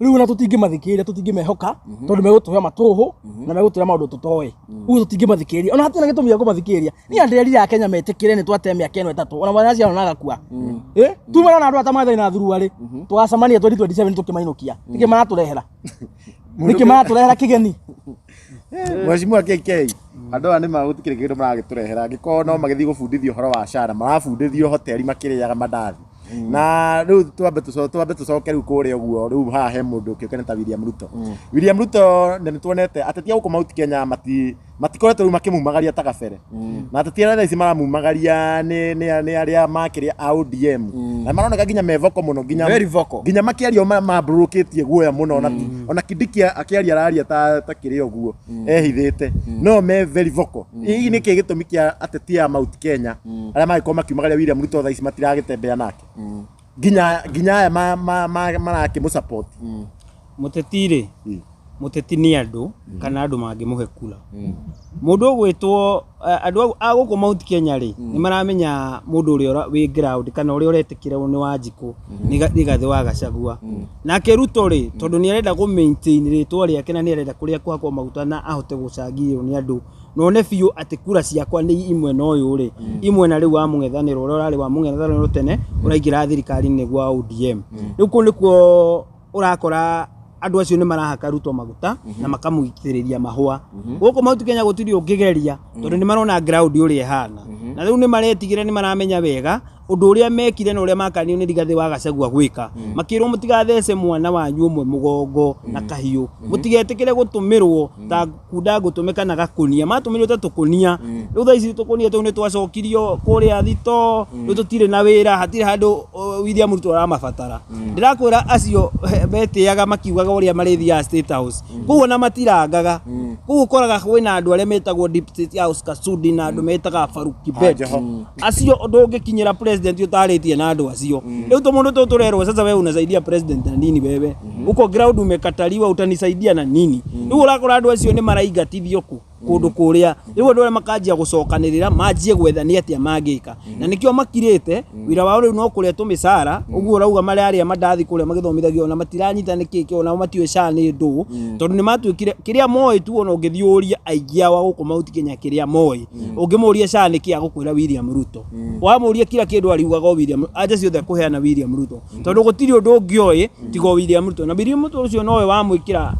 rĩu ona tũtingĩmathikĩrĩria, tũtingĩmehoka tondũ megũtũhe matũhũ na megũtwĩra maũndũ tũtoĩ. Ũguo tũtingĩmathikĩrĩria. Ona hatirĩ na gĩtũmi gĩa kũmathikĩrĩria. Niĩ ndĩrerire Akenya metĩkĩre nĩ twate mĩaka ĩno ĩtatũ. Ona mwana aciarwo na agakua. Tumana na andũ aya ta Maathai na Thuruarĩ, tũgacemania 2027 tũkĩmainũkia. Nĩkĩ maratũrehera? Nĩkĩ maratũrehera kĩgeni? Mheshimiwa KK, andũ aya nĩ magũtikĩrĩ kĩndũ maragĩtũrehera angĩkorwo no magĩthiĩ gũbundithio ũhoro wa SHA na marabundithio hoteli makĩrĩaga mandathi. Na rĩu twambe tũcoke rĩu kũrĩa ũguo. Rĩu haha he mũndũ ũkĩũkene ta William Ruto. William Ruto na nĩtuonete ateti a gũkũ Mount Kenya matikoretwo rĩu makĩmumagaria ta gabere, na ateti arĩa thaa ici maramumagaria nĩ arĩa makĩrĩa a ODM, na maroneka nginya me vocal mũno, nginya Very vocal. Nginya makĩaria mambũrũkĩtie guoya mũno, ona Kindiki akĩaria araria ta kĩrĩa ũguo ehithĩte, no me very vocal. Hihi nĩkĩ gĩtũmi kĩa ateti a Mount Kenya arĩa magĩkorwo makiumagaria William Ruto thaa ici matiragĩtembea nake, nginya aya marakĩmũ support? Mũteti rĩ, mũteti nĩ andũ kana andũ mangĩmũhe kura. Mũndũ ũgwĩtwo andũ a gũkũ Mount Kenya rĩ, nĩ maramenya mũndũ ũrĩa wĩ ground kana ũrĩa ũretĩkĩrwo nĩ Wanjikũ nĩ Rigathĩ wa Gachagua. Nake Ruto rĩ, tondũ nĩ arenda kũ maintain rĩtwa rĩake na nĩ arenda kũrĩa kũhakwo maguta na ahote gũcangĩrwo nĩ andũ none biũ atĩ kura ciakwa nĩ imwe na ũyũ rĩ, imwe na rĩu wa mũng'ethanĩro ũrĩa ũrarĩ wa mũng'ethanĩro tene ũraingĩra thirikari-inĩ nĩguo wa ODM. Rĩu kũu nĩkuo ũrakora andũ acio nĩ marahaka Ruto maguta na makamũitĩrĩria mahũa. Gũkũ Mount Kenya gũtirĩ ũngĩgeria, tondũ nĩ marona ground ũrĩa ĩhana, na rĩu nĩ maretigĩra, nĩ maramenya wega ũndũ ũrĩa mekire na ũrĩa makanio nĩ Rigathĩ wa Gachagua gwĩka, makĩrwo mũtigathece mwana wanyu ũmwe mũgongo na kahiũ, mũtigetĩkĩre gũtũmĩrwo ta kunda ngũtũme kana gakũnia. Matũmĩrwo ta tũkũnia. Rĩu thaa ici tũkũnia tũu nĩ twacokirio kũrĩa thito. Rĩu tũtirĩ na wĩra, hatirĩ handũ William Ruto aramabatara. Ndĩrakwĩra acio metĩaga makiugaga ũrĩa marĩthiaga State House koguo na matirangaga koguo. Ũkoraga kwĩna andũ arĩa metagwo Deep State House Kasudi na andũ metaga Farouk Kibet. Joho. Acio ndũngĩkinyĩra president ũtarĩtie na andũ acio. Rĩu tũmũndũ tũtũ tũrerwo, "Sasa wewe unasaidia president na nini? Wewe uko ground umekataliwa, utanisaidia na nini?" Rĩu ũrakora andũ acio nĩ maraingatithio kũ kũndũ kũrĩa. Rĩu andũ arĩa makanjia gũcokanĩrĩra manjie gwetha nĩ atĩa mangĩka, na nĩkĩo makirĩte. Wĩra wao rĩu no kũrĩa tũmĩcara ũguo ũrauga mararĩa mandathi kũrĩa magĩthomithagio, ona matiranyita nĩ kĩ, onao matiũĩ SHA nĩ ndũ, tondũ nĩ matuĩkire kĩrĩa moĩ tu. Ona ũngĩthiĩ ũrie aingĩ ao a gũkũ Mount Kenya kĩrĩa moĩ, ũngĩmũria SHA nĩ kĩ, agũkwĩra William Ruto. Wamũria kila kĩndũ ariugaga o William, anja ciothe akũheana William Ruto, tondũ gũtirĩ ũndũ ũngĩ oĩ tiga o William Ruto. Na William Ruto ũcio nowe wamwĩkĩra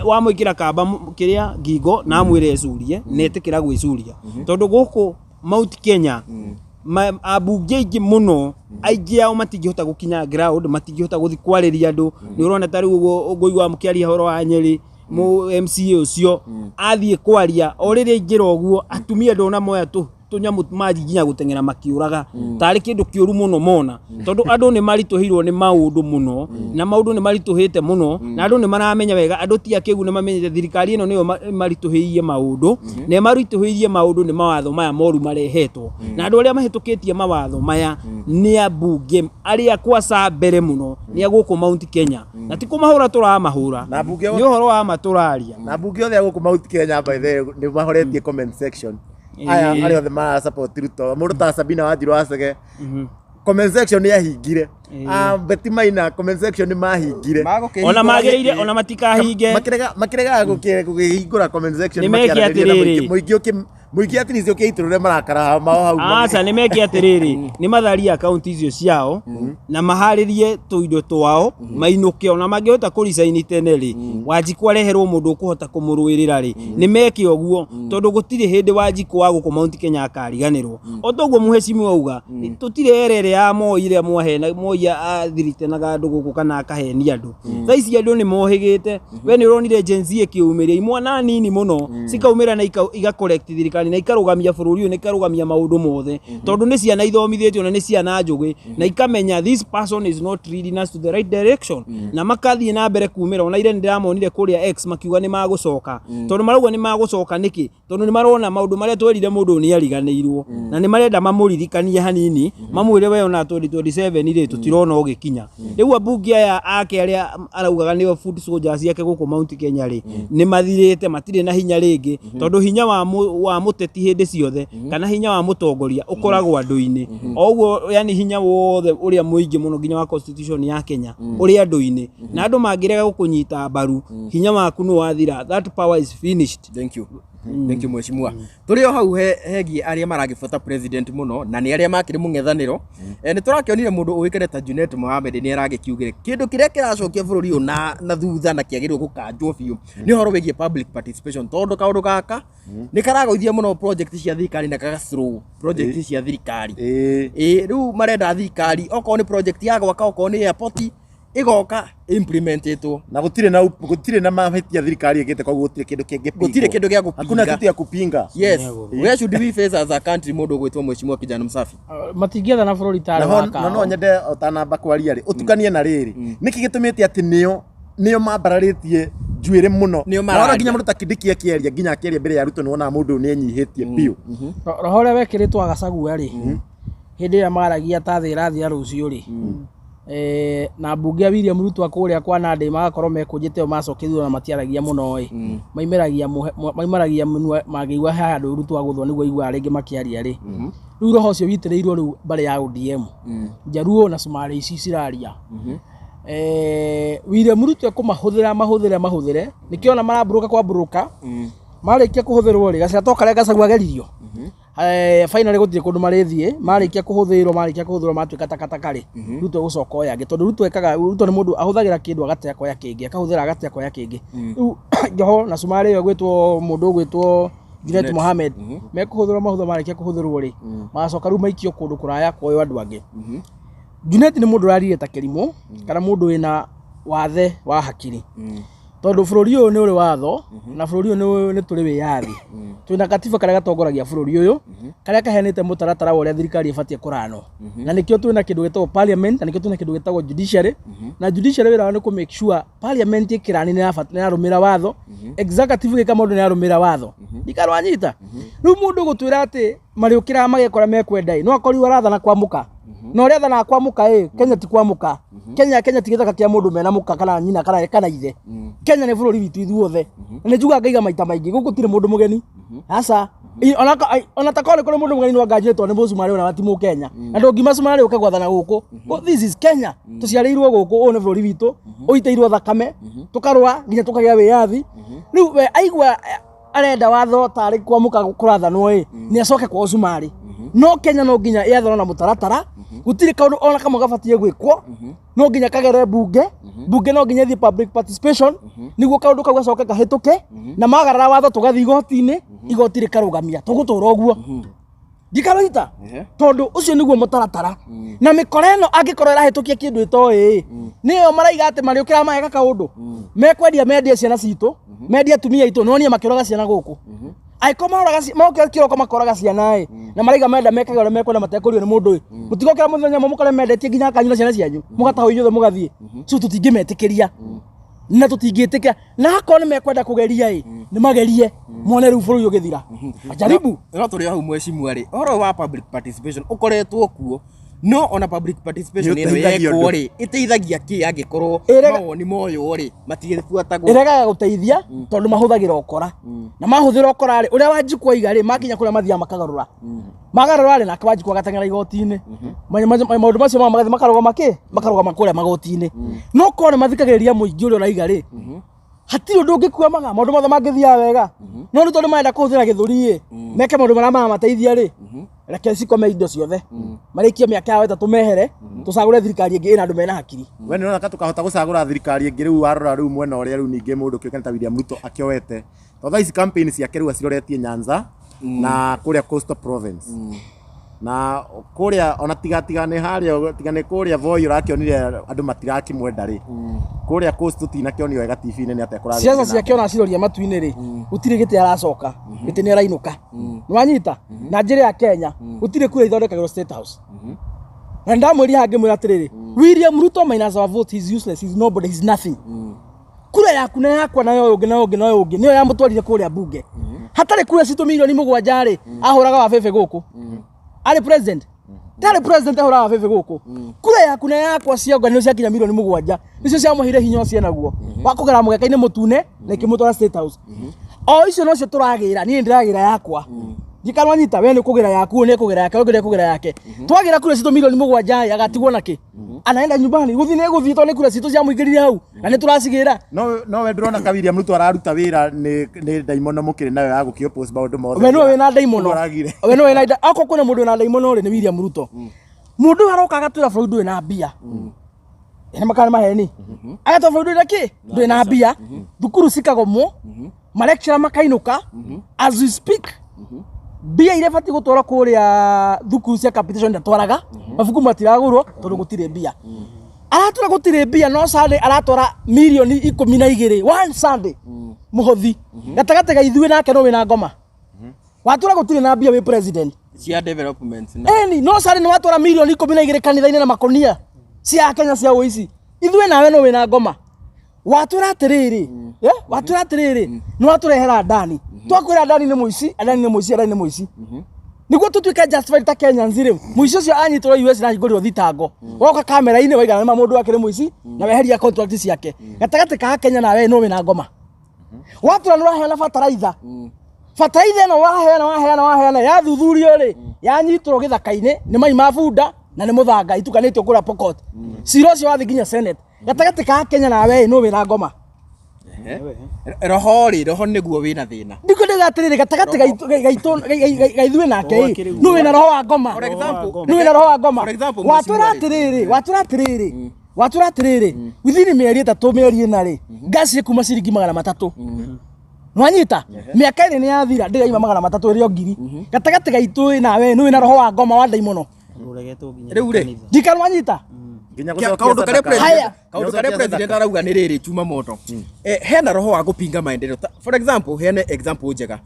wamwĩkĩra kamba kĩrĩa ngingo na amwĩre ecurie, na etĩkĩra gwĩcuria, tondũ gũkũ Mount Kenya ambunge aingĩ mũno, aingĩ ao matingĩhota gũkinya ground, matingĩhota gũthiĩ kwarĩria andũ. Nĩ ũrona ta rĩu ũguo ngũigua mũkĩaria ũhoro wa Nyeri, mũ MCA ũcio athiĩ kwaria, o rĩrĩa aingĩra ũguo atumia ndona moya tũ tũnyamũ maji nginya gũteng'era makĩũraga tarĩ kĩndũ kĩũru mũno mona, tondũ andũ nĩ maritũhĩirwo nĩ maũndũ mũno, na maũndũ nĩ maritũhĩte mũno, na andũ nĩ maramenya wega. Andũ ti akĩgu, nĩ mamenyete thirikari ĩno nĩyo ĩmaritũhĩirie maũndũ, na ĩmaritũhĩirie maũndũ nĩ mawatho maya moru marehetwo, na andũ arĩa mahĩtũkĩtie mawatho maya nĩ ambunge arĩa kwaca mbere mũno nĩ a gũkũ Mount Kenya, na ti kũmahũra tũramahũra, Na mbunge nĩ ũhoro wa ma tũraria. Na mbunge othe a gũkũ Mount Kenya, by the way, nĩ mahoretie comment section. Aya arĩa othe mara support Ruto, mũndũ ta Sabina Wanjiru Wacege, comment section nĩ ahingire. Ah, Betty Maina, comment section nĩ mahingire. Ona magĩrĩire ona matikahinge. Makĩregaga gũkĩhingũra comment section. Nĩ meke makĩaranĩria na atĩrĩrĩ. Mũingĩ at least ũkĩitũrũre marakara mao hau. Aca, nĩ meke atĩrĩrĩ, nĩ matharie akaunti icio ciao na maharĩrie tũindo twao mainũke. Ona mangĩhota kũricaini tene rĩ, Wanjikũ areherwo mũndũ ũkũhota kũmũrũĩrĩra rĩ, nĩ meke ũguo, tondũ gũtirĩ hĩndĩ Wanjikũ wa gũkũ Mount Kenya akariganĩrwo. O toguo mũhecimiwa auga, tũtirĩ erere ya Moi ĩrĩa mwahena Moi athiritenaga andũ gũkũ kana akahenia andũ. Thaa ici andũ nĩ mohĩgĩte. We nĩ ũronire Gen Z ĩkĩumĩria imwana nini mũno cikaumĩra na iga correct thirikari na ikarũgamia bũrũri ũyũ na ikarũgamia maũndũ mothe, tondũ nĩ ciana ithomithĩtio na nĩ ciana njũgĩ, na ikamenya this person is not leading us to the right direction, na makathiĩ na mbere kumĩra. Ona ire nĩ ndĩramonire kũrĩa X makiuga nĩ magũcoka, tondũ marauga nĩ magũcoka nĩkĩ? Tondũ nĩ marona maũndũ marĩa twerire mũndũ ũyũ nĩ ariganĩirwo, na nĩ marenda mamũririkanie hanini, mamwĩre we ona 2027 rĩ, tũtirona ũgĩkinya. Rĩu ambunge aya ake arĩa araugaga nĩo foot soldiers ciake gũkũ Mount Kenya rĩ, nĩ mathirĩte, matirĩ na hinya rĩngĩ, tondũ hinya wa mũteti hĩndĩ ciothe kana hinya wa mũtongoria ũkoragwo andũ-inĩ. O ũguo yani hinya wothe ũrĩa mũingĩ mũno nginya wa constitution ya Kenya ũrĩ andũ-inĩ, na andũ mangĩrega gũkũnyita mbaru, hinya waku nĩ wathira. That power is finished. Thank you. Thank you mheshimiwa. Tũrĩ o hau hegiĩ arĩa maragĩbuata president mũno na nĩ arĩa makĩrĩ mũng'ethanĩro. Nĩ tũrakĩonire mũndũ ũĩkaine ta Junet Mohamed nĩ aragĩkiugire kĩndũ kĩrĩa kĩracokia bũrũri ũyũ na thutha na kĩagĩrĩirwo gũkanjwo biũ nĩ ũhoro wĩgiĩ public participation, tondũ kaũndũ gaka nĩ karagũithia mũno project cia thirikari na gaga slow project cia thirikari. Ĩĩ, rĩu marenda thirikari okorwo nĩ project ya gwaka, okorwo nĩ airport, ĩgoka implementetwo. Na gũtirĩ na mahĩtia thirikari ĩkĩte, koguo gũtirĩ kĩndũ kĩngĩpingwo. Gũtirĩ kĩndũ gĩa gũpinga. Hakuna kitu ya kupinga. Yes, where should we face as a country, mũndũ ũgwĩtwo mheshimiwa Kijana Msafi? Matingĩethana bũrũri tarĩ Na wa na no kao. Nyende ũtanamba kwaria rĩ, ũtukanie na rĩrĩ, nĩkĩ gĩtũmĩte atĩ nĩo mambararĩtie njuĩrĩ mũno? Nĩo Na wona mararia. nginya mũndũ ta Kindiki akĩaria, nginya akĩaria mbere ya Ruto, nĩwonaga mũndũ ũyũ nĩenyihĩtie biũ. Roho ũrĩa wekĩrĩtwo Gachagua rĩ, hĩndĩ ĩrĩa maragia ta thĩ ĩrathira rũciũ rĩ, na mbunge ya William Ruto kũrĩa kwa Nandi magakorwo mekũnjĩte o macokia na matiaragia mũno ĩ, maimaragia mũnua mangĩigua he handũ Ruto agũthwo nĩguo aiguaga rĩngĩ makĩaria rĩ. Rĩu roho ũcio witĩrĩirwo rĩu mbarĩ ya ODM, Njaruo na Cumarĩ ici ciraria. William Ruto ekũmahũthĩra, mahũthĩre mahũthĩre, nĩkĩo ona marambũrũka kwambũrũka. Marĩkia kũhũthĩrwo rĩ, gacĩra to karĩa Gachagua ageririo, finally gũtirĩ kũndũ marĩthiĩ. Marĩkia kũhũthĩrwo matuĩka takataka rĩ, Ruto egũcoka oya angĩ, tondũ Ruto ekaga, Ruto nĩ mũndũ ahũthagĩra kĩndũ agate akoya kĩngĩ, akahũthĩra agate akoya kĩngĩ. Rĩu Joho na Cumarĩ ĩyo ĩgwĩtwo mũndũ ũgwĩtwo Junet Mohamed mekũhũthĩrwo mahũthĩrwo, marĩkia kũhũthĩrwo rĩ, magacoka rĩu maikio kũndũ kũraya kuoywo andũ angĩ. Junet nĩ mũndũ ũrarire ta kĩrimũ kana mũndũ wĩna wathe wa hakiri, tondũ bũrũri ũyũ nĩ ũrĩ watho na bũrũri ũyũ nĩ tũrĩ wĩyathi. Twĩna katiba karĩa gatongoragia bũrũri ũyũ, karĩa kaheanĩte mũtaratara wa ũrĩa thirikari ĩbatiĩ kũranwo, na nĩkĩo twĩna kĩndũ gĩtagwo parliament, na nĩkĩo twĩna kĩndũ gĩtagwo judiciary. Na judiciary wĩra wao nĩ kũ make sure parliament ĩkĩrani nĩ yarũmĩrĩra watho, executive ĩgĩka maũndũ nĩ yarũmĩrĩra watho. Ndikarwanyita rĩu mũndũ gũtwĩra atĩ marĩũkĩraga magekora mekwenda ĩ, no akorirwo arathana kwamũka na ũrĩa athanaga kwamũka ĩ. Kenya ti kwamũka. Kenya ti gĩthaka kĩa mũndũ mena mũka kana nyina kana ithe. Kenya nĩ bũrũri witũ ithuothe, na nĩ njugaga ngaiga maita maingĩ, gũkũ tirĩ mũndũ mũgeni, aca. Ona ta korwo nĩ kũrĩ mũndũ mũgeni, no anga njĩtwo nĩ mũcumarĩ ona ti mũkenya, na ndũngiuma cumarĩ ũke gwathana gũkũ. Oh, this is Kenya, tũciarĩirwo gũkũ, ũyũ nĩ bũrũri witũ ũitĩirwo thakame, tũkarũa nginya tũkagĩa wĩyathi. Rĩu we aigua arenda watho tarĩ kwamũka kũrathanwo ĩ, nĩ acoke kwao cumarĩ. No Kenya no nginya ĩathanwo na mũtaratara. Gũtirĩ kaũndũ ona kamwe gabatiĩ gwĩkwo no nginya kagere mbunge. Mbunge no nginya ĩthiĩ public participation nĩguo kaũndũ kau gacoke kahĩtũke, na magarara watho tũgathiĩ igoti-inĩ, igoti rĩkarũgamia, tũgũtũra ũguo ndikarũita, tondũ ũcio nĩguo mũtaratara. Na mĩkora ĩno angĩkorwo ĩrahĩtũkia kĩndũ ĩtoĩ, nĩyo maraiga atĩ marĩũkĩra mageka kaũndũ mekwendia, mendie ciana citũ, mendie atumia aitũ. Nonire makĩũraga ciana gũkũ, angĩkorwo maroraga mokĩra kĩroko makoraga ciana ĩ, na maraiga menda mekage ũrĩa mekwenda matekũrio nĩ mũndũ ĩ. Mũtigokĩra mũthenya ũmwe mũkore mendetie nginya kanyu na ciana cianyu, mũgatahwo inyuothe mũgathiĩ. So tũtingĩmetĩkĩria na tũtingĩtĩkĩra, na akorwo nĩ mekwenda kũgeria ĩ, nĩ magerie mone rĩu bũrũri ũgĩthira, majaribu. No tũrĩ o hau mheshimiwa rĩ, ũhoro wa public participation ũkoretwo kuo, no ona public participation ĩno Nĩũteithagia yekwo ũndũ. rĩ, ĩteithagia kĩ angĩkorwo mawoni moywo rĩ, matigĩbuatagwo? Ĩregaga gũteithia tondũ mahũthagĩra ũkora, na mahũthĩra ũkora rĩ, ũrĩa Wanjikũ aiga rĩ, makinya kũrĩa mathiaga makagarũra, magarũra rĩ, nake Wanjikũ agateng'era igoti-inĩ. Maũndũ macio mao magathiĩ makarũgama kĩ, makarũgama kũrĩa magoti-inĩ. No korwo nĩ mathikagĩrĩria mũingĩ ũrĩa ũraiga rĩ, hatirĩ ũndũ ũngĩkwamaga, maũndũ mothe mangĩthiaga wega. No rĩu tondũ marenda kũhũthĩra gĩthũri ĩ, meke maũndũ marĩa maramateithia rĩ, reke cikome indo ciothe, marĩkie mĩaka yao 3, mehere, tũcagũre thirikari ĩngĩ ĩna andũ mena hakiri. We nĩ ũrona ta tũkahota gũcagũra thirikari ĩngĩ rĩu, warora rĩu mwena ũrĩa rĩu ningĩ mũndũ kĩũkaine ta William Ruto akĩoete, tondũ thaa ici campaign ciake rĩu aciroretie Nyanza na kũrĩa Coastal Province na kũrĩa ona tiga nĩ harĩa, tiga nĩ kũrĩa Voi ũrakĩonire andũ matirakĩmwenda rĩ, kũrĩa Coast tũtinakĩonio wega TV-inĩ nĩ atĩa kũrathiĩ Ciaca na ciake ona ciroria matu-inĩ rĩ, gũtirĩ gĩtĩ aracoka, gĩtĩ nĩ arainũka. Nĩwanyita na njĩra ya Kenya gũtirĩ kura ithondekagĩrwo State House. Na ndamwĩria hangĩ mwĩra atĩrĩrĩ, William Ruto minus our vote, he's useless, he's nobody, he's nothing. Kura yaku na yakwa na ũyũ ũngĩ na ũyũ ũngĩ na ũyũ ũngĩ nĩyo yamũtwarire kũrĩa mbunge. Hatarĩ kura citũ 7 milioni rĩ, ahũraga wa bebe gũkũ arĩ president? Ndarĩ president, ahũraga wa bebe gũkũ. Kura yaku na yakwa cionganio ciakinya 7 milioni nĩcio ciamũheire hinya ũcio naguo wa kũgera mũgeka-inĩ mũtune na ikĩmũtwara State House. O icio nocio tũragĩra, niĩ ndĩragĩra yakwa. Ndikanwanyita we nĩ kũgĩra yaku, ũyũ nĩ kũgĩra yake, ũyũ nĩ kũgĩra yake. Twagĩra kura citũ milioni 7 ĩ, agatigwo nakĩ? Anaenda nyumbani, gũthiĩ nĩ gũthiĩ tondũ nĩ kura citũ ciamũingĩrire hau na nĩ tũracigĩra. No we ndũrona ka William Ruto araruta wĩra nĩ ndaimono mũkĩrĩ nayo ya gũkĩ-oppose maũndũ mothe. We nĩwe wĩna ndaimono. Ũguo aragire. We nĩwe wĩna akorwo kwĩna mũndũ wĩna ndaimono rĩ, nĩ William Ruto. Mũndũ ũyũ aroka agatwĩra bũrũri ndũrĩ na mbia. Nĩ makana maheni. Agatwĩra bũrũri ndũrĩ na kĩ? Ndũrĩ na mbia. Thukuru cikagomwo. Malecturer makainũka. As we speak, mbia iria batiĩ gũtwarwo kũrĩa thukuru cia capitation ndatwaraga. Mabuku matiragũrwo tondũ gũtirĩ mbia. Aratwara gũtirĩ mbia no Sunday aratwara milioni 12 one Sunday mũhothi. Gatagatĩ ga ithuĩ nake no wĩna ngoma. Watwara gũtirĩ na mbia wĩ president. Cia development na Eni no Sunday nĩ watwara milioni 12 kanitha-inĩ na makonia cia Kenya cia ũici. Ithuĩ nawe no wĩna ngoma. Watwĩra atĩrĩrĩ, watwĩra atĩrĩrĩ, nĩ watũrehera Adani. Twakwĩra Adani nĩ mũici, Adani nĩ mũici, Adani nĩ mũici. Nĩguo tũtuĩke justified ta Kenyans rĩ, mũici ũcio anyitwo US na ahingũrĩrwo thitango. Woka kamera-inĩ waigana nĩ ma mũndũ wake nĩ mũici na weheria contract ciake. Gatagatĩ ka Kenya nawe no wĩna ngoma. Watwĩra nĩ ũraheana bataraitha. Bataraitha ĩno waheana waheana waheana yathuthurio rĩ, yanyitwo gĩthaka-inĩ nĩ mai ma bunda na nĩ mũthanga itukanĩtio kũrĩa Pokot. Cira ũcio wathiĩ nginya Senate. Gatagatĩ ka Kenya nawe nũ wĩna ngoma. Roho rĩ, roho nĩguo wĩna thĩna. Ndikwenda atĩrĩrĩ, gatagatĩ gaitũ ga ithuĩ nake ĩ, nũ wĩna roho wa ngoma? For example, Nũ wĩna roho wa ngoma? For example, Watwĩra mheshimiwa rĩ. atĩrĩrĩ, watwĩra atĩrĩrĩ, watwĩra atĩrĩrĩ, within mĩeri 3 mĩeri 4 rĩ, ngasi ĩkuma ciringi 300. Nwanyita mĩaka 2 nĩ yathira ndĩraima 300 ĩrĩ o ngiri. Gatagatĩ gaitũ ĩ nawe nũ wĩna roho wa ngoma wa ndaimono? Ũregetwo nginya Rĩu rĩ, kanitha. Ndikanwanyita. Nginya Kĩa- gũcokia kaũndũ karĩa sadaka. president- Haya. kaũndũ karĩa president arauga nĩ rĩrĩ chuma moto. Hena roho wa gũpinga maendeleo. For example, heane example njega.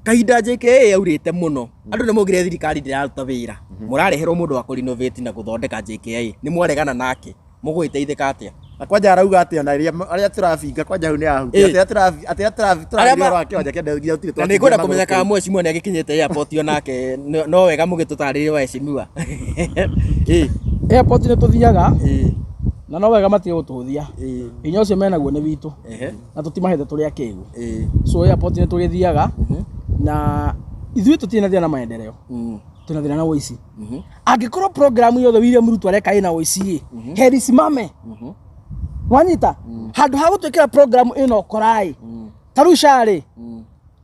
Kahinda JKIA yaurĩte mũno, andũ nĩ maugire thirikari ndĩraruta wĩra. Mũrareherwo mũndũ wa kũrenovate na gũthondeka JKIA, nĩ mwaregana nake. Mũgũgĩteithĩka atĩa? Na kwanja arauga atĩ ona arĩa tũrabinga kwanja hau nĩ ahutia atĩ arĩa tũrabiga wa kĩwanja kĩa ndege nginya gũtirĩ Na nĩ ngwenda kũmenya kana mheshimiwa nĩ agĩkinyĩte airport o nake, no wega mũgĩtũtarĩrie waheshimiwa. Airport nĩ tũthiaga na no wega matige gũtũhũthia. Hinya ũcio menaguo nĩ witũ na tũtimahete tũrĩ akĩgu. So airport nĩ tũgĩthiaga na ithuĩ tũtirĩ na thĩna na maendeleo, twĩna thĩna na ũici. Angĩkorwo program yothe William Ruto areka ĩna ũici ĩ, heri simame. Wanyita handũ ha gũtwĩkĩra program ĩno korai ta rĩu SHA rĩ,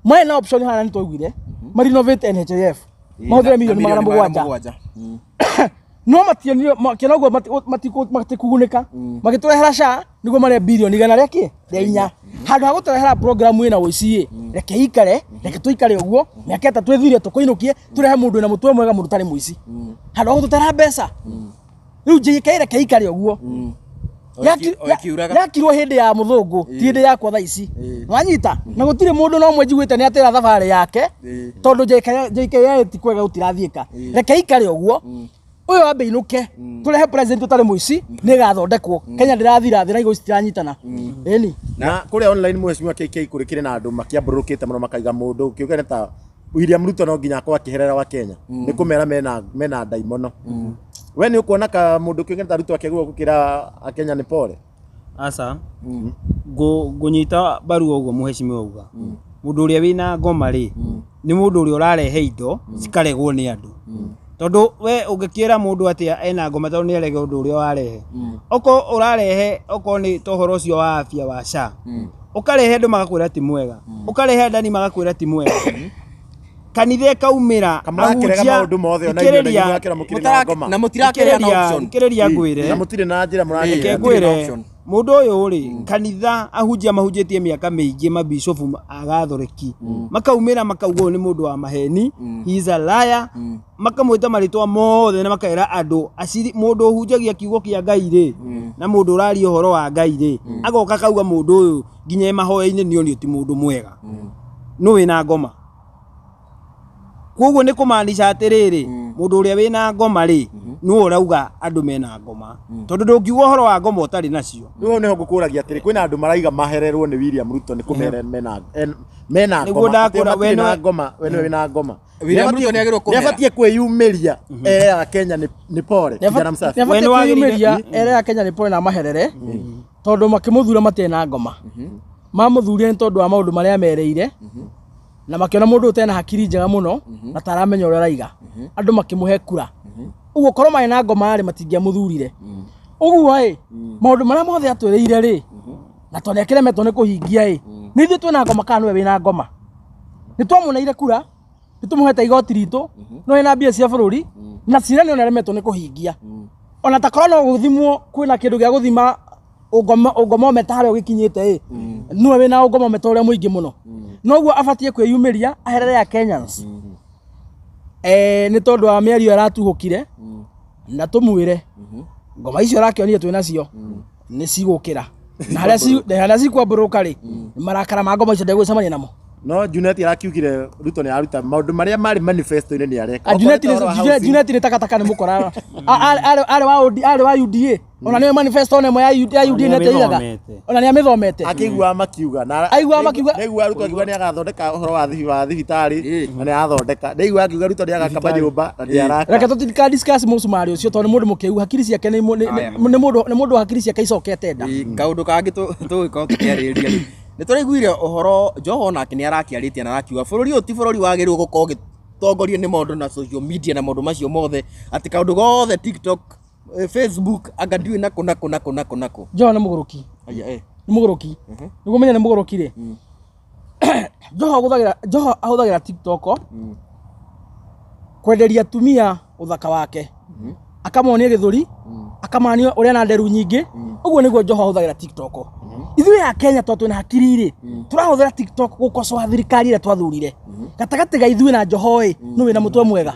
marĩ na option hana nĩ twaiguire ma renovate NHIF mahũthĩre milioni 700 no mationio makĩona ũguo matikugunĩka magĩtũrehera SHA nĩguo marĩa bilioni 100 rĩa kĩ rĩa inya handũ ha gũtũrehera program ĩna ũici ĩ, reke ikare, reke tũikare ũguo mĩaka 3 ĩthire tũkũinũkie tũrehe mũndũ wĩna mũtwe mwega, mũndũ ũtarĩ mũici handũ ha gũtũtara mbeca. Rĩu JK reke ikare ũguo. O ĩkiuraga. Yakirwo hĩndĩ ya mũthũngũ, ti hĩndĩ yakwa thaa ici. Wanyita na gũtirĩ mũndũ no ũmwe njiguĩte nĩ atĩra thabarĩ yake tondũ JKIA ti kwega gũtirathiĩka. Reke ikare ũguo, ũyũ ambe inũke tũrehe president ũtarĩ mũici, nĩ ĩgathondekwo. Kenya ndĩrathira thĩ na igũ citiranyitana. Ĩni. Na kũrĩa online mheshimiwa KK kũrĩ na andũ makĩambũrũkĩte mũno makaiga mũndũ kĩuga nĩ ta William Ruto no nginya akorwo akĩherera wa Kenya nĩ kũmera mena ndaimono. We nĩ ũkuona ka mũndũ kĩuga ta Ruto akĩagĩrĩirwo gũkĩra Akenya nĩ pole? Aca. Ngũnyita mbaru ũguo mheshimiwa auga. Mũndũ ũrĩa wĩna ngoma rĩ, nĩ mũndũ ũrĩa ũrarehe indo cikaregwo nĩ andũ. Tondũ we ũngĩkĩra mũndũ atĩa ena ngoma tondũ nĩ arege ũndũ ũrĩa warehe. Okorwo ũrarehe okorwo nĩ ta ũhoro ũcio wa afya wa SHA, ũkarehe andũ magakwĩra ti mwega, ũkarehe andani magakwĩra ti mwega. Kanitha ĩkaumĩra, Kamũrakĩrega ahunjia, maũndũ mothe ona inyuĩ na inyuĩ mũrakĩra mũkĩrĩ na ngoma. Na mũtirakĩheana option. Thikĩrĩria ngwĩre. Na mũtirĩ na njĩra mũrakĩra. Reke Mũtirĩ na ngwĩre, option. mũndũ ũyũ rĩ, kanitha ahunjia mahunjĩtie mĩaka mĩingĩ, mabishofu a gathoreki makaumĩra makauga ũyũ nĩ mũndũ wa maheni, he is a liar, makamwĩta marĩtwa mothe na makera andũ aciri, mũndũ ũhunjagia kiugo kĩa Ngai rĩ, na mũndũ ũraria ũhoro wa Ngai rĩ, agoka akauga mũndũ ũyũ nginya e mahoya-inĩ nĩ onio ti mũndũ mwega, nũ wĩna ngoma. Koguo nĩ kũmaanisha atĩrĩrĩ, mũndũ ũrĩa wĩna ngoma rĩ, nĩwe ũrauga andũ mena ngoma, tondũ ndũngiuga ũhoro wa ngoma ũtarĩ nacio. Rĩu hau nĩho ngũkũragia atĩrĩ, kwĩna andũ maraiga mahererwo nĩ William Ruto nĩ kũmera mena Nĩguo ngoma. Atĩ ndakũra, matirĩ we na nĩwe- ngoma, we nĩwe wĩna ngoma. William Ruto nĩagĩrĩirwo kũhera. Nĩabatiĩ kwĩyumĩria ere ya Kenya nĩ pole, kijana msafi. We Nĩabatiĩ nĩ wagĩrĩire- kwĩyumĩria ere ya Kenya nĩ pole na maherere tondũ makĩmũthura matirĩ na ngoma. Mamũthurire nĩ tondũ wa maũndũ marĩa mereire. Na makĩona mũndũ ũtarĩ na hakiri njega mũno na taramenya ũrĩa araiga, andũ makĩmũhe kura. Ũguo korwo marĩ na ngoma rĩ, matingĩamũthurire. Ũguo ĩ, maũndũ marĩa mothe atwĩrĩire rĩ, na tondũ nĩakĩremetwo nĩ kũhingia ĩ, nĩ ithuĩ twĩna ngoma kana nĩwe wĩna ngoma? Nĩ twamũneire kura, nĩ tũmũhete igoti ritũ, no ena mbia cia bũrũri na ciĩranĩro nĩaremetwo nĩ kũhingia. Ona takorwo no gũthimwo, kwĩna kĩndũ gĩa gũthima ũngomometa harĩa ũgĩkinyĩte ĩ, nĩwe wĩna ũngomometa ũrĩa mũingĩ mũno. Noguo abatiĩ kwĩyumĩria aherere a Kenyans, nĩ tondũ wa mĩario aratuhũkire, na tũmwĩre ngoma icio arakĩonire twĩ nacio nĩ cigũkĩra, na harĩa cikwambũrũka rĩ, marakara ma ngoma icio ndegũcemania namo. No Junet arakiugire Ruto nĩ araruta maũndũ marĩa marĩ manifesto-inĩ nĩ areka. Junet nĩ takataka, nĩ mũkora. Arĩ wa UDA, ona nĩwe manifesto ona ĩmwe ya UDA nĩ ateithaga. Ona nĩ amĩthomete. Akĩiguaga makiuga na Aiguaga makiuga. Ndaiguaga Ruto akiuga nĩ agathondeka ũhoro wa thibitarĩ na nĩ arathondeka. Ndaiguaga akiuga Ruto nĩ agaka manyũmba na nĩ araka. Reke tũtika discuss mũcumarĩ ũcio, tondũ nĩ mũndũ mũkĩgu hakiri ciake, nĩ mũndũ hakiri ciake icokete nda. Kaũndũ kangĩ tũgũkorwo tũkĩarĩrĩria rĩ, nĩ tũraiguire ũhoro Joho nake nĩ arakĩarĩtie na arakiuga bũrũri ũyũ ti bũrũri wagĩrĩirwo gũkorwo ũgĩtongorio nĩ maũndũ na social media na maũndũ macio mothe, atĩ kaũndũ gothe TikTok, Facebook, anga ndiũĩ nakũ nakũ nakũ nakũ nakũ. Joho nĩ mũgũrũki. Aya, eh. Nĩ mũgũrũki. Nĩguo menye nĩ mũgũrũki rĩ, Joho ahũthagĩra TikTok kwenderia atumia ũthaka wake, akamonia gĩthũri, akamania ũrĩa na nderu nyingĩ. Ũguo nĩguo Joho ahũthagĩra TikTok. Ithuĩ a Kenya, tondũ twĩna hakiri rĩ, tũrahũthĩra TikTok gũkocoa thirikari ĩrĩa twathurire. Gatagatĩ ga ithuĩ na Joho ĩ, nũ wĩna mũtwe mwega?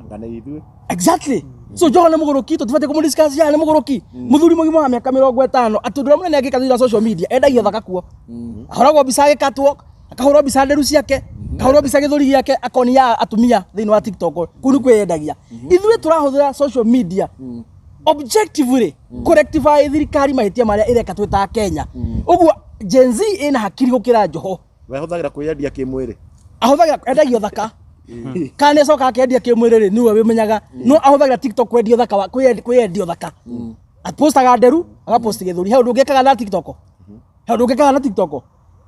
Anga nĩ ithuĩ. Exactly. So Joho nĩ mũgũrũki, tũtibatiĩ kũmũ-discuss haha. Nĩ mũgũrũki, mũthuri mũgima wa mĩaka 50, atĩ ũndũ ũrĩa mũnene angĩka thutha wa social media, endagia ũthaka kuo. Ahũragwo mbica agĩkatwo, akahũrwo mbica nderu ciake, akahũrwo mbica gĩthũri gĩake, akonia atumia thĩinĩ wa TikTok. Kũu nĩ kwĩyendagia. Ithuĩ tũrahũthĩra social media objectively kũrectify thirikari mahĩtia marĩa ĩreka twĩ ta Kenya. Ũguo Gen Z ĩna hakiri gũkĩra Joho. We ahũthagĩra kwĩyendia kĩmwĩrĩ. Ahũthagĩra endagia ũthaka. Kana nĩ acoka akendia kĩmwĩrĩ rĩ, nĩwe wĩmenyaga, no ahũthagĩra TikTok kwendia ũthaka wa kwĩyendia ũthaka. Apostaga nderu, agapost gĩthũri. He ũndũ ũngĩkaga na TikTok? He ũndũ ũngĩkaga na TikTok?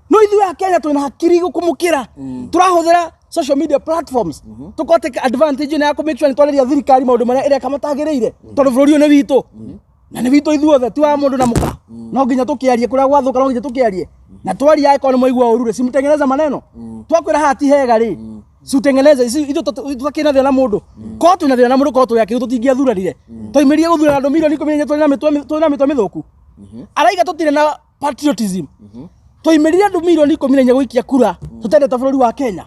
No ithuĩ a Kenya twĩna hakiri gũkũmũkĩra. Tũrahũthĩra social media platforms tũko take advantage ĩno ya kũ make sure nĩ twarĩria thirikari maũndũ marĩa ĩreka matagĩrĩire, tondũ bũrũri ũyũ nĩ witũ na nĩ witũ ithuothe, ti wa mũndũ na mũka. No nginya tũkĩarie kũrĩa gwathũka, no nginya tũkĩarie na twaria. Angĩkorwo nĩ mwaigua ũru rĩ, simutengeneza maneno. Twakwĩra haha ti hega rĩ, siutengeneze. Ici ithuĩ tũtakĩrĩ na thĩna na mũndũ. Korwo twĩna thĩna na mũndũ, korwo twĩ akĩgu, tũtingĩathuranire. Twaimĩrire gũthurana andũ milioni 14 twĩna mĩtwe mĩthũku. Araiga tũtirĩ na patriotism. Twaimĩrire andũ milioni 14 gũikia kura tũtendete bũrũri wa Kenya?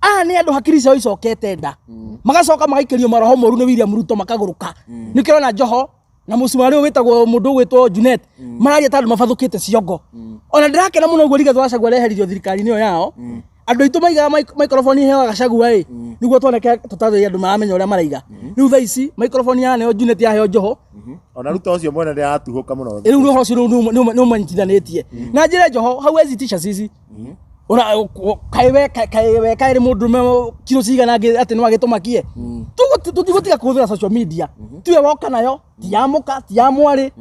Aya nĩ andũ hakiri ciao icokete nda, magacoka magaikĩrio maroho moru nĩ William Ruto, makagũrũka. Nĩkĩo ũrona Joho na mũcumarĩ ũyũ wĩtagwo mũndũ ũgwĩtwo Junet mararia ta andũ mabathũkĩte ciongo. Ona ndĩrakena mũno ũguo Rigathĩ wa Gachagua areheririo thirikari-inĩ ĩyo yao. Andũ aitũ maigaga microphone iheo Gachagua ĩ, nĩguo tuoneke tũtarĩ andũ maramenya ũrĩa maraiga. Rĩu thaa ici microphone yaneo Junet, yaheo Joho. Ona Ruto ũcio mwene nĩ aratuhũka mũno. Rĩu nĩ ũhoro ũcio nĩ ũmanyitithanĩtie na njĩra Joho hauwezi tisha sisi. Ora kaĩ we kaĩ rĩ mũndũrũme kiro cigana atĩ no agĩtũmakie? Tũtigũtiga kũhũthĩra social media. Tiwe woka nayo, ti ya mũka, ti ya mwarĩ,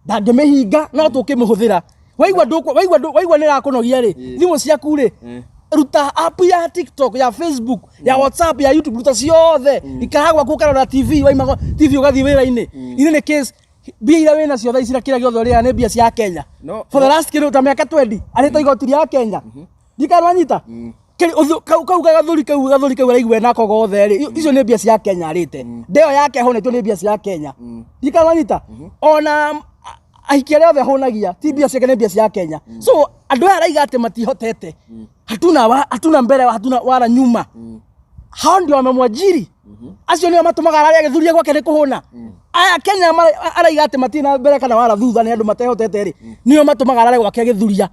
ndangĩmĩhinga, no tũkĩmĩhũthĩra. Waigua nĩ ĩrakũnogia rĩ, thimũ ciaku rĩ, ruta app ya TikTok, ya Facebook, ya WhatsApp, ya YouTube, ruta ciothe. Ikara gwaku ũkarora TV, waima TV ũgathiĩ wĩra-inĩ. Inĩ nĩ case mbia iria wĩna cio thaa ici na kĩrĩa gĩothe ũrĩaga nĩ mbia cia Kenya. No- For the last kĩndũ ta mĩaka 20 arĩte igoti rĩa Kenya. Ndikanwanyita kau gathũri kau araigua nako gothe rĩ, icio nĩ mbia cia Kenya arĩte. Ndeo yake ahũnĩtio nĩ mbia cia Kenya. Ndikanwanyita ona ahiki arĩa othe ahũnagia ti mbia ciake, nĩ mbia cia Kenya. So andũ aya araiga atĩ matihotete, hatuna mbere, hatuna wala nyuma, hao ndio wamemwajiri. Acio nĩo matũmaga ararĩa gĩthuria gwake nĩ kũhũna. Aya Kenya araiga atĩ matirĩ na mbere kana wala thutha, nĩ andũ matehotete rĩ, nĩo matũmaga arare gwake gĩthuria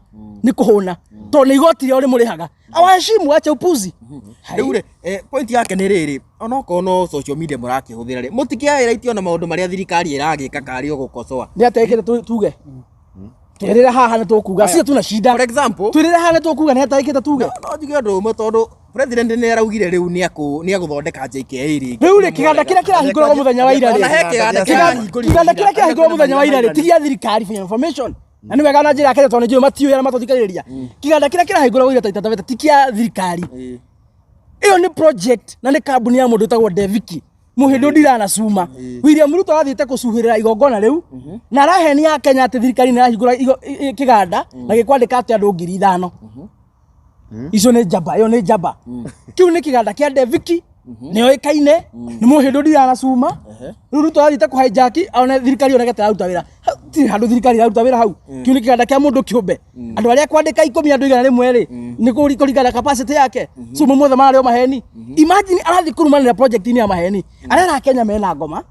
nĩ kũhũna, tondũ nĩ igoti rĩao rĩmũrĩhaga. Awaheshimu, ache upuzi. Rĩu rĩ, point yake nĩ rĩrĩ, onokorwo no social media mũrakĩhũthĩra rĩ, mũtikĩaĩraitie ona maũndũ marĩa thirikari ĩragĩka karĩ o gũkocoa. Nĩ atekĩte tuge twĩrĩre haha nĩ tũkuga sio tuna shida. For example, Twĩrĩre haha nĩ tũkuga nĩ atekĩte tuge. No njuge ũndũ ũmwe, tondũ president nĩ araugire rĩu nĩ agũthondeka JKIA rĩngĩ. Rĩu rĩ, kĩganda kĩrĩa kĩrahingũragwo mũthenya wa ira Ona rĩ, he kĩganda kĩrahingũrirwo kĩganda ira. kĩrĩa kĩrahingũrwo mũthenya wa ira rĩ, ti gĩa thirikari, for your information. Na nĩ wega na njĩra ya Kenya tondũ nĩ njũĩ matiũĩ arĩa matũthikagĩrĩria. Kĩganda kĩrĩa kĩrahingũragwo ira Taita Taveta ti kĩa thirikari. Ĩyo nĩ project na nĩ kambuni ya mũndũ wĩtagwo Deviki mũhĩndĩ ndirana cuma. William Ruto arathiĩte kũcuhĩrĩra igongona rĩu na arahenia Kenya atĩ thirikari nĩ ĩrahingũra kĩganda na gĩkwandĩka atĩ andũ 5,000. Icio nĩ njamba, ĩyo nĩ njamba. Kĩu nĩ kĩganda kĩa Deviki, nĩ oĩkaine nĩ mũhĩndũ ndirana cuma. Rĩu Ruto arathiĩte kũ hijack one thirikari oneke ta ĩraruta wĩra. Tirĩ handũ thirikari ĩraruta wĩra hau. Kĩu nĩ kĩganda kĩa mũndũ kĩũmbe. Andũ arĩa kwandĩka 10 andũ 100 rĩ, nĩ kũringana na capacity yake. So mothe mararĩ o maheni. Imagine arathiĩ kũrũmanĩra project-inĩ ya maheni. Arĩa ara Kenya mena ngoma.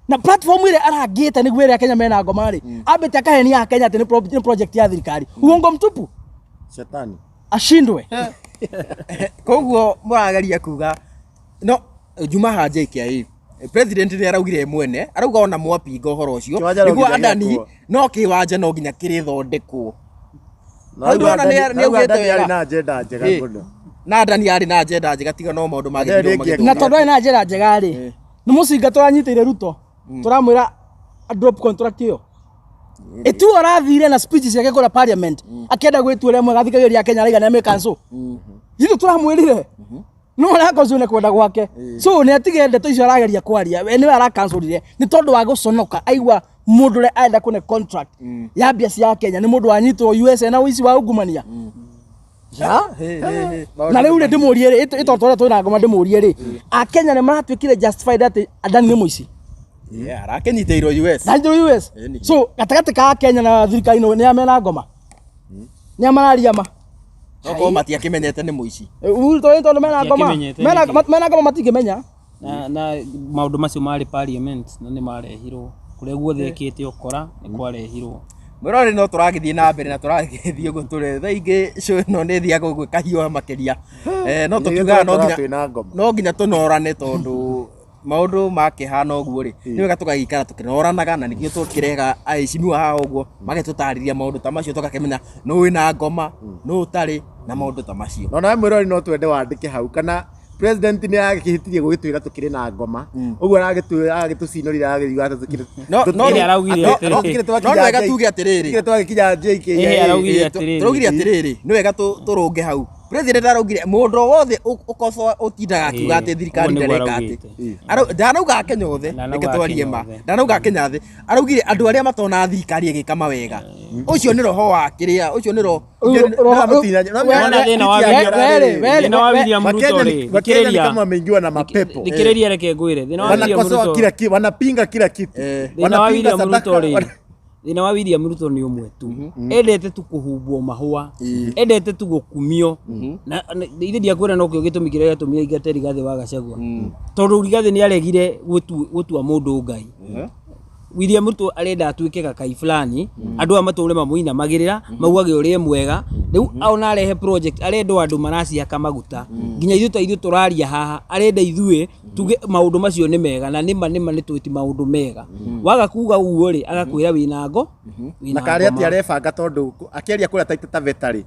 Na platform ĩrĩa arangĩte nĩguo ĩrĩa Kenya mena ngoma rĩ, ambĩte akahenia Kenya atĩ nĩ project ya thirikari. Uongo mtupu. Shetani. Ashindwe. Koguo mũrageria kuga no Juma ha JKIA president nĩ araugire mwene arauga ona mwapinga ũhoro ũcio Kĩwanja no nĩguo nginya Adani gĩakwo. no kĩwanja no nginya kĩrĩthondekwo. Na Hau ndĩrona nĩ rĩu augĩte Adani wega. arĩ na agenda njega mũno. Na Adani arĩ na agenda njega tiga no maũndũ Adani magĩthirwo ĩngĩ- Na tondũ arĩ na njĩra njega rĩ, nĩ mũcinga tũranyitĩire Ruto, tũramwĩra a drop contract ĩyo. Ĩtuo arathire na speech ciake kũrĩa parliament akĩenda gwĩtua ũrĩa mwega athikagĩrĩria Kenya araiga nĩ amĩ cancel. Ithuĩ tũramwĩrire no aracancel nĩ kwenda gwake. So nĩ atige ndeto icio arageria kwaria, we nĩwe aracancelire nĩ tondũ wa gũconoka aigua mũndũ ũrĩa arenda kũne contract ya mbia cia Kenya nĩ mũndũ wanyitwo USA na ũici wa ungumania. Na rĩu rĩ ndĩmũrie rĩ, ĩtondũ tũrĩa twĩna ngoma ndĩmũrie rĩ, Akenya nĩ maratuĩkire justified atĩ Adani nĩ mũici. Arakĩnyitĩirwo US. Na njũ US. Ĩni. So gatagatĩ ka Kenya na thirikari nĩ a mena ngoma. Nĩ a mararia ma. Okorwo matiakĩmenyete nĩ mũici. Tondũ tondũ mena ngoma. Matiakĩmenyete Mena nĩkĩ? mena ngoma matingĩmenya. Na maũndũ macio marĩ parliament na nĩ marehirwo kũrĩa guothe ekĩte ũkora nĩ kwarehirwo. Mwĩroreri no tũragĩthiĩ na mbere na tũragĩthiĩ ũguo tũrĩ thaa ingĩ show ĩno nĩ ĩthiaga ũguo ĩkahiũha makĩria. No tũkiugaga no nginya twĩna ngoma. no nginya tũnorane tondũ maũndũ makĩhana ũguo rĩ nĩ wega tũgagĩikara tũkĩnoranaga na nĩkĩo tũkĩrehaga aheshimiwa haha ũguo magĩtũtarĩria maũndũ ta macio tũgakĩmenya nũ wĩna ngoma nũ ũtarĩ na maũndũ ta macio. Na nawe mwĩrori no twende wandĩke hau kana president nĩ agĩkĩhĩtirie gũgĩtwĩra tũkĩrĩ na ngoma ũguo aragĩtũcinorire aragĩthiuga atĩ tũkĩrĩ No no Ĩrĩa araugire no- atĩrĩrĩ. no no nĩ wega tuge atĩrĩrĩ tũkĩrĩ twagĩkinya JKIA. Ĩhĩ, araugire atĩrĩrĩ. tũraugire atĩrĩrĩ nĩ wega tũrũnge hau president araugire mũndũ o wothe ũkocoa ũtindaga akiuga atĩ Ĩĩ, thirikari ũguo nĩguo ndareka atĩ araugĩte. Ndanauga Kenya othe Ndanauga reke twarie Kenya ma othe. ndanauga Kenya thĩ araugire andũ arĩa matona thirikari ĩgĩka mawega ũcio nĩ roho wa kĩrĩa ũcio nĩ roho Thĩna wa William Ruto rĩ, Wakenya ni thikĩrĩria. kama wameingiwa na mapepo Thikĩrĩria reke ngwĩre thĩna wa William wanakosoa Ruto kila kitu, wanapinga kila kitu, thĩna wa wanapinga William Ruto sadaka rĩ wana- thĩna wa William Ruto nĩ ũmwe tu endete tu kũhumbwo mahũa endete tu gũkumio na ithe ndiakwĩra nokĩo gĩtũmi kĩrĩa gĩatũmire aingate Rigathĩ wa Gachagua tondũ Rigathĩ nĩ aregire gũtua mũndũ Ngai. William Ruto arenda atuĩke gakai fulani andũ aya matũre mamũinamagĩrĩra maugage ũrĩa mwega rĩu ona arehe project arenda o andũ maracihaka maguta nginya ithuĩ ta ithuĩ tũraria haha arenda ithuĩ tuge maũndũ macio nĩ mega na nĩma nĩma nĩ tũĩ ti maũndũ mega waga kuga ũguo rĩ agakwĩra wĩna ngo wĩna na karĩa atĩ ngoma. arebanga tondũ akĩaria kũrĩa Taita Taveta rĩ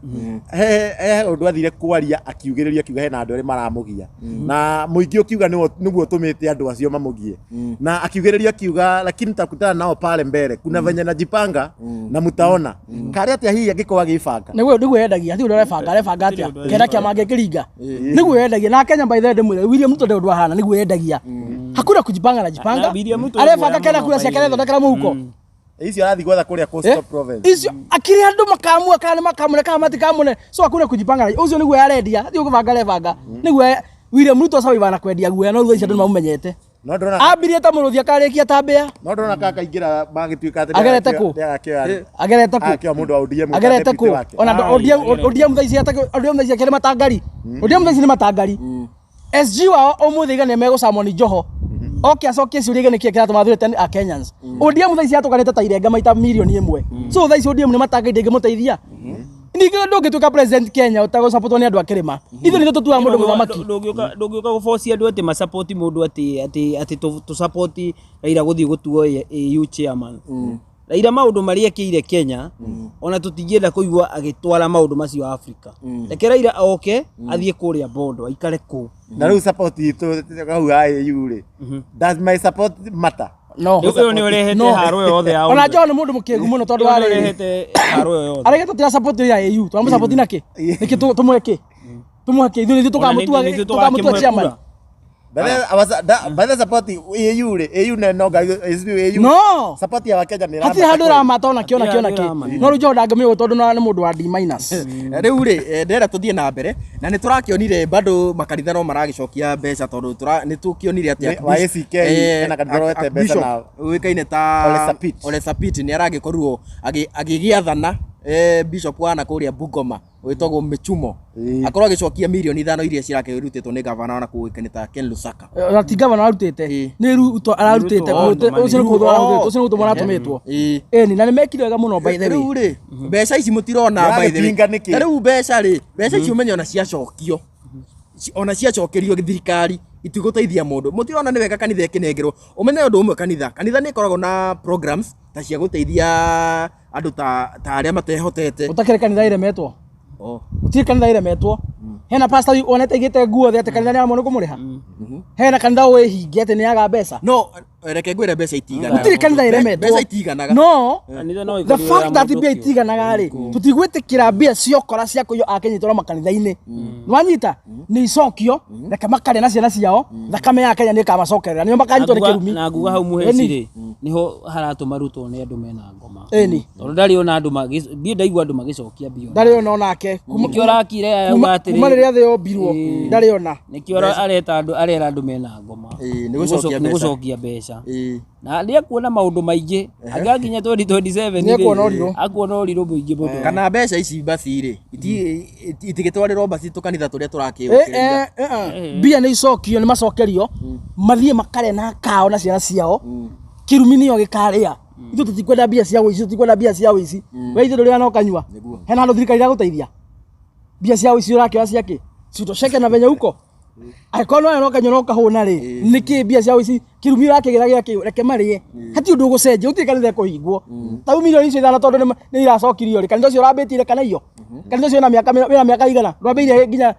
he ũndũ athire kwaria akiugĩrĩria akiuga hena andũ erĩ maramũgia na mũingĩ ũkiuga nĩguo ũtũmĩte andũ acio mamũgie na akiugĩrĩria akiuga lakini tutakutana nao pale mbele kuna venye najipanga na mtaona karĩa atĩa hihi angĩkorwo agĩbanga Nĩguo nĩguo endagia, ti ũrĩa arebanga, arebanga atĩa? Kenda kĩama angĩkĩringa. Nĩguo endagia na Kenya by the way ndĩmwĩre William Ruto ndĩ ũndũ ahana nĩguo endagia. Hakuna kujipanga anajipanga. Na William Ruto Arebanga nĩguo kenda kura ciake arethondekera mũhuko. icio arathiĩ gwetha kũrĩa Coastal Eh? Province Icio akĩrĩ andũ makamua kana nĩ makamũne kana matikamũne. So hakuna kujipanga na ũcio nĩguo arendia, ti gũbanga arebanga. Nĩguo William Ruto survive na kwendia guoya no thutha icio andũ nĩmamumenyete. no ndona Ambirie ta mũrũthi akarĩkia ta mbĩa. no ndona kaka ingĩra magĩtuĩka atĩ Agerete kũ? ndĩagakĩoya Agerete kũ? akĩoya mũndũ wa ODM Agerete deputy kũ? wake. Ona Ai, ODM agerete. ODM thaa ici ODM thaa ici akĩrĩ matangari. ODM thaa ici nĩ matangari. SG wao ũmũthĩ iga nĩ megũcamwo nĩ Joho. Oke acokie ciũria iga nĩkĩĩ kĩratũma thurĩte a Kenyans. ODM thaa ici yatũkanĩte ta irenga maita mirioni ĩmwe. So thaa ici ODM nĩ matangari ndĩngĩmũteithia. Ningĩ ndũngĩtuĩka president Kenya ũtagũcapotwo nĩ andũ a kĩrĩma. Ithuĩ nĩthuĩ tũtuaga mũndũ mũthamaki. Ndũngĩũka gũbocia andũ atĩ macapoti mũndũ atĩ atĩ atĩ tũcapoti Raila gũthiĩ gũtuo AU chairman. Raila maũndũ marĩa ekĩire Kenya ona tũtingĩenda kũigua agĩtwara maũndũ macio Afrika. Reke Raila oke athiĩ kũrĩa Bondo aikare kũu. Na rĩu support itũ hau AU rĩ, does my support matter? No. Rĩu ũyũ nĩ ũrehete No. haro yothe ya Ona John nĩ mũndũ mũkĩgu mũno tondũ Ũyũ wa nĩ rĩrĩ. ũrehete haro ĩyo yothe. Arege tũtira support ya AU, tũramũsupport na kĩ? Nĩkĩ tũmũhe kĩ? Tũmũhe kĩ? Ithuĩ nithuĩ Ona nĩ- tũkamũtua nĩ ithuĩ tũkamũtua tũgakĩmũhe chairman. kura. By the support AU rĩ, AU ne no ngai AU. No. Support ya Wakenya nĩ Hatirĩ handũ ĩramata ona kĩ ona kĩ ona Hatirĩ kĩ. handũ ĩramata. No rĩu John ndangĩmĩũĩ tondũ nĩ mũndũ wa D minus. Rĩu rĩ, ndĩrenda tũthiĩ na mbere na nĩ tũrakĩonire bado makanitha no maragĩcokia mbeca tondũ nĩ tũkĩonire atĩ Nĩ- wa ACK, hena kanitha ũroete mbeca Bishop na- ũĩkaine ta Ole Sapit. Ole Sapit nĩ aragĩkorirwo agĩgĩathana bishop wa na kũrĩa Bungoma wĩtagwo Mĩchumo Ĩĩ. akorwo agĩcokia mirioni 5 iria cirakĩrutĩtwo nĩ gavana na kũu ũĩkaine ta Ken Lusaka. Na ti gavana ararutĩte. Ĩĩ. Nĩ Ruto ararutĩte. Ruto, Ũcio nĩ kũhũthwo arahũthĩtwo, ũcio nĩ gũtũmwo aratũmĩtwo. Ĩĩ. Ĩni na nĩ mekire wega mũno by the way. Rĩu rĩ, mbeca ici mũtirona by the way. Mũragĩpinga nĩkĩ? Na rĩu mbeca rĩ, mbeca ici ũmenye ona ciacokio, ona ciacokerio thirikari itigũteithia mũndũ. Mũtirona nĩ wega kanitha ĩkĩnengerwo. Ũmenye ũndũ ũmwe, kanitha kanitha nĩ ĩkoragwo na programs ta cia gũteithia andũ ta arĩa matehotete. Ũtakĩrĩ kanitha ĩremetwo. Oh. Gũtirĩ kanitha ĩremetwo. Hena pastor wonete aigĩte nguo thĩ atĩ kanitha nĩ aramwo nĩ kũmũrĩha. Hena kanitha wĩhinge atĩ nĩ yaga mbeca. No reke ngwĩre mbeca itiganaga. Gũtirĩ kanitha ĩremetwo. Mbeca itiganaga. No Kanitha no the ĩkorirwo fact ya that mũndũ mbia kĩũmbe. itiganaga rĩ, tũtigwĩtĩkĩra mbia ciokora cia kũiywo Akenya itwarwo makanitha-inĩ. Nĩwanyita? Nĩ icokio, reke makarĩa na ciana ciao, thakame ya Kenya nĩ ĩkamacokerera. Nĩo makanyitwo nĩ kĩrumi. Na nguga hau Ĩni. mũheci rĩ, niho haratũma Ruto nĩ andũ mena ngoma. Ĩni. Tondũ ndarĩ ona andũ niĩ ndaigua andũ magĩcokia mbia. Ndarĩ ona onake. Nĩkĩo arakire auga atĩrĩ. Kuma rĩrĩa thĩ yombirwo, ndarĩ ona. Nĩkĩo areta andũ arera andũ mena ngoma. Ĩĩ, nĩ gũcokia Nĩ mbeca. gũcokia mbeca. Ĩĩ. Na nĩ ekuona maũndũ maingĩ. Angĩgakinya 2027 Nĩ ekuona ũrirũ. Akuona ũrirũ mũingĩ mũno. Kana mbeca ici basi rĩ, itigĩtwarĩrwo basi tũkanitha tũrĩa tũrakĩũkĩrĩria. Mbia nĩ icokio, nĩ macokerio, mathiĩ makarĩa na kao na ciana ciao, kĩrumi nĩo gĩkarĩa. Ithuĩ tũtikwenda mbia cia ũici, tũtikwenda mbia cia ũici. We ithuĩ ndũrĩaga na ũkanyua. Hena handũ thirikari ĩragũteithia. Mbia cia ũici ũrakĩoya cia kĩ? Ciutosheke na venye huko. Angĩkorwo no na ũkanyua na ũkahũna rĩ, nĩkĩ mbia cia ũici kĩrumi ũrakĩgĩra gĩa kĩ? Reke marĩe. Hatirĩ ũndũ ũgũcenjia, gũtirĩ kanitha ĩkũhingwo. Ta rĩu mirioni icio 5 tondũ nĩ iracokirio rĩ, kanitha ũcio ũrambĩtie kana iyo? Kanitha ũcio wĩna mĩaka igana? Ndwambĩrĩirie nginya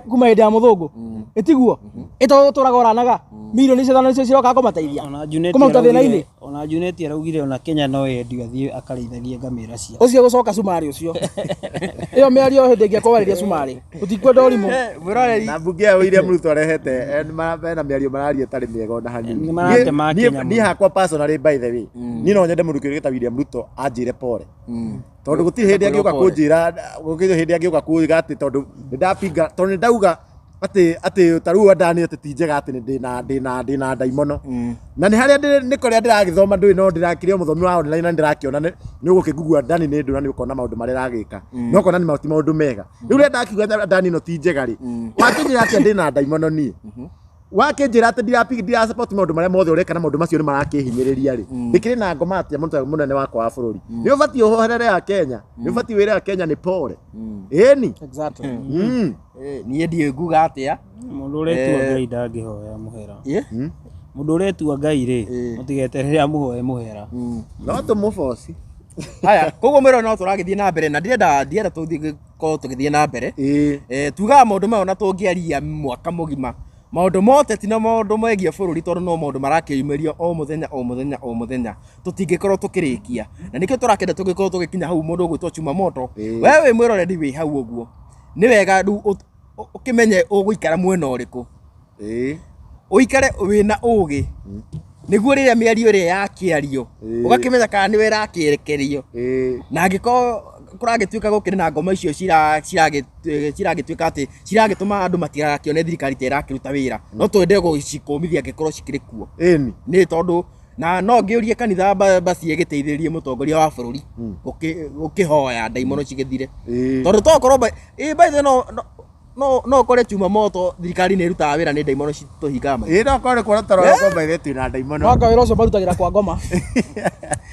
kuma hĩndĩ ya mũthũngũ. Ĩtiguo? Ĩto ũtũraga ũranaga. Mirioni icio 5 nĩcio ciroka kũmateithia. Ona Junet Kũmaruta thĩna-inĩ. Ona Junet araugire ona Kenya no yendio athiĩ akarĩithagie ngamĩra ciao. Ũcio gũcoka cumarĩ ũcio. Ĩyo mĩario hĩndĩ ĩngĩ ekũwarĩria cumarĩ. Tũtikwenda ũrimũ. Mwĩroreri Na mbunge ya William Ruto arehete hena mĩario mararia ĩtarĩ mĩega ona hanini. Nĩ maratema Kenya Niĩ hakwa personally by the way, niĩ no nyende mũndũ kĩũria ta William Ruto anjĩre pole. Tondũ gũtirĩ hĩndĩ angĩũka kũnjĩra, gũtirĩ hĩndĩ angĩũka kuuga atĩ tondũ nĩ ndapinga, tondũ nĩ ndauga atĩ ta rĩu Adani atĩ ti njega atĩ ndĩna ndaimono. Na nĩ harĩa nĩ kũrĩa ndĩragĩthoma ndũĩ no ndĩrakĩrĩ o mũthomi wa online na ndĩrakĩona nĩ ũgũkĩngugua Adani nĩ ndũ na nĩ ũkona maũndũ marĩa ĩragĩka. No ũkona nĩ ti maũndũ mega. Rĩu rĩrĩa ndakiuga Adani ĩno ti njega rĩ, wakĩnjĩra atĩa ndĩna ndaimono niĩ? Wakĩnjĩra atĩ ndira support maũndũ marĩa mothe ũreka na maũndũ macio nĩ marakĩhinyĩrĩria rĩ, ndĩkĩrĩ na ngoma atĩa mũnene wakwa wa bũrũri? Nĩ ũbatiĩ ũhoerere a Kenya, nĩ ũbatiĩ wĩre a Kenya nĩ pole. Ĩni. Exactly. Niĩ ndiũĩ nguga atĩa. Mũndũ ũretua Ngai ndangĩhoya mũhera. Ĩ? Mũndũ ũretua Ngai rĩ, mũtigeterere amũhoe mũhera. No tũmũboci. Haya, koguo mwĩrore no tũragĩthiĩ na mbere na ndĩrenda tũgĩkorwo tũgĩthiĩ na mbere. Ĩĩ. Tugaga maũndũ maya ona tũngĩaria mwaka mũgima, maũndũ ma ũteti na maũndũ megiĩ bũrũri tondũ no maũndũ marakĩyumĩria o mũthenya o mũthenya o mũthenya, tũtingĩkorwo tũkĩrĩkia. Na nĩkĩo tũrakĩenda tũgĩkorwo tũgĩkinya hau mũndũ ũgwĩtwo Chuma Moto. We wĩ mwĩroreri wĩ hau ũguo, nĩ wega rĩu ũkĩmenye ũgũikara mwena ũrĩkũ. Ũikare wĩna ũgĩ nĩguo rĩrĩa mĩario ĩrĩa yakĩario ũgakĩmenya kana nĩwe ĩrakĩerekerio. Na angĩkorwo kũragĩtuĩka gũkĩrĩ na ngoma icio ciragĩtuĩka atĩ ciragĩtũma andũ matigakĩone thirikari ta ĩrakĩruta wĩra, no twende gũcikũmithia angĩkorwo cikĩrĩ kuo. Ĩni. Nĩ tondũ na no ngĩũrie kanitha basi ĩgĩteithĩrĩrie mũtongoria wa bũrũri gũkĩhoya ndaimono cigĩthire. Tondũ tokorwo ĩ by the way no ũkore Chuma Moto thirikari nĩ ĩrutaga wĩra nĩ ndaimono citũhingaga maitho. Ĩĩ no korwo kuona toro kwa by the way twĩna ndaimono. No anga wĩra ũcio marutagĩra kwa ngoma.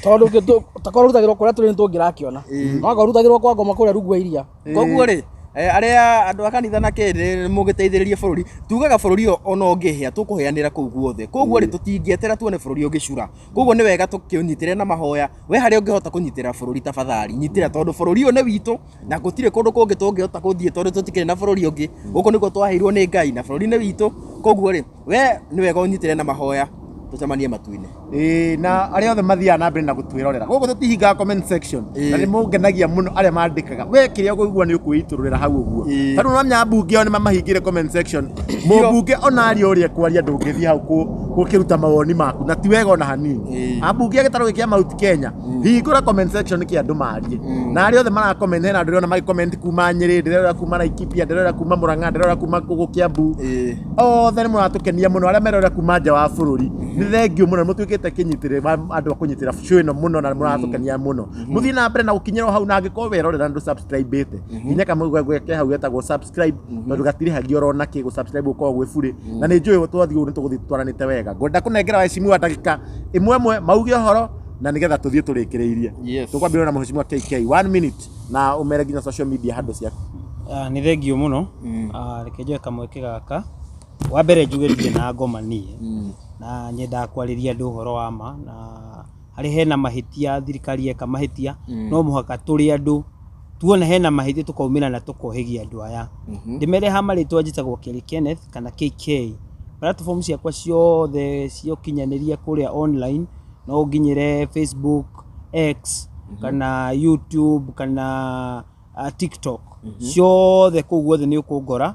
Tondũ takorwo ũrutagĩrwo kũrĩa tũrĩ nĩ tũngĩrakĩona. No anga ũrutagĩrwo kwa ngoma kũrĩa rungu wa iria. Koguo rĩ, arĩa andũ a kanitha na kĩ nĩ mũgĩteithĩrĩrie bũrũri, tugaga bũrũri ũyũ ona ũngĩhĩa tũkũhĩanĩra kũu guothe. Koguo rĩ, tũtingĩetera tuone bũrũri ũgĩcura. Koguo nĩ wega tũkĩũnyitĩre na mahoya. We harĩa ũngĩhota kũnyitĩra bũrũri tafadhali nyitĩra, tondũ bũrũri ũyũ nĩ witũ na gũtirĩ kũndũ kũngĩ tũngĩhota gũthiĩ tondũ tũtikĩrĩ na bũrũri ũngĩ. Gũkũ nĩkuo twaheirwo nĩ Ngai na bũrũri nĩ witũ. Koguo rĩ, we nĩ wega ũnyitĩre na mahoya, tũcemanie matu-inĩ. Ĩĩ, na arĩa othe mathiaga na mbere na gũtwĩrorera gũkũ tũtihingaga comment section, na nĩ mũngenagia mũno arĩa mandĩkaga we kĩrĩa ũkũigua nĩ ũkwĩitũrũrĩra hau ũguo. Tondũ nĩwamenya ambunge ao nĩ mamahingĩre comment section, mũmbunge ona aria ũrĩa ekwaria ndũngĩthiĩ hau gũkĩruta mawoni maku, na ti wega ona hanini. Ambunge a gĩtarũ gĩkĩ kĩa Mount Kenya, hingũra comment section kĩ andũ marie, na arĩa othe mara comment, hena andũ ndĩrona magĩ comment kuma Nyĩrĩ, ndĩrona kuma Laikipia, ndĩrona kuma Murang'a, ndĩrona kuma gũkũ Kiambu, othe nĩ mũratũkenia mũno. Arĩa merorera kuma nja wa bũrũri, nĩ thengiũ mũno, nĩ mũtuĩkĩte kĩnyitĩrĩra andũ a kũnyitĩra show ĩno mũno, na mũratũkenia mũno. Mũthiĩ na mbere na gũkinyĩra o hau, na angĩkorwo werorera ndũ subscribe ĩte, hinya kamũgwe ke hau getagwo subscribe, tondũ gatirĩhagio oro nakĩ, gũ subscribe gũkoragwo gwĩ burĩ, na nĩ njũĩ twathiĩ ũguo nĩ tũgũthiĩ tũtwaranĩte wega. Ngwenda kũnengera waheshimiwa ndagĩka ĩmwe ĩmwe mauge ũhoro, na nĩgetha tũthiĩ tũrĩkĩrĩirie. Tũkwambĩrĩria na mheshimiwa KK, 1 minute, na ũmere nginya social media handũ ciaku. Nĩ thengio mũno. Reke njoe kamweke gaka wa mbere njuge ndirĩ na ngoma niĩ, na nyendaga kwarĩria andũ ũhoro wa ma, na harĩ hena mahĩtia, thirikari yeka mahĩtia, no mũhaka tũrĩ andũ tuona hena mahĩtia tũkaumĩra na tũkohĩgia andũ aya. Ndĩmere ha marĩtwa, njĩtagwo Kelly Kenneth kana KK. Platform ciakwa ciothe cia ũkinyanĩria kũrĩa online, no ũnginyĩre Facebook, X, kana YouTube, kana TikTok, ciothe kũu guothe nĩ ũkũngora,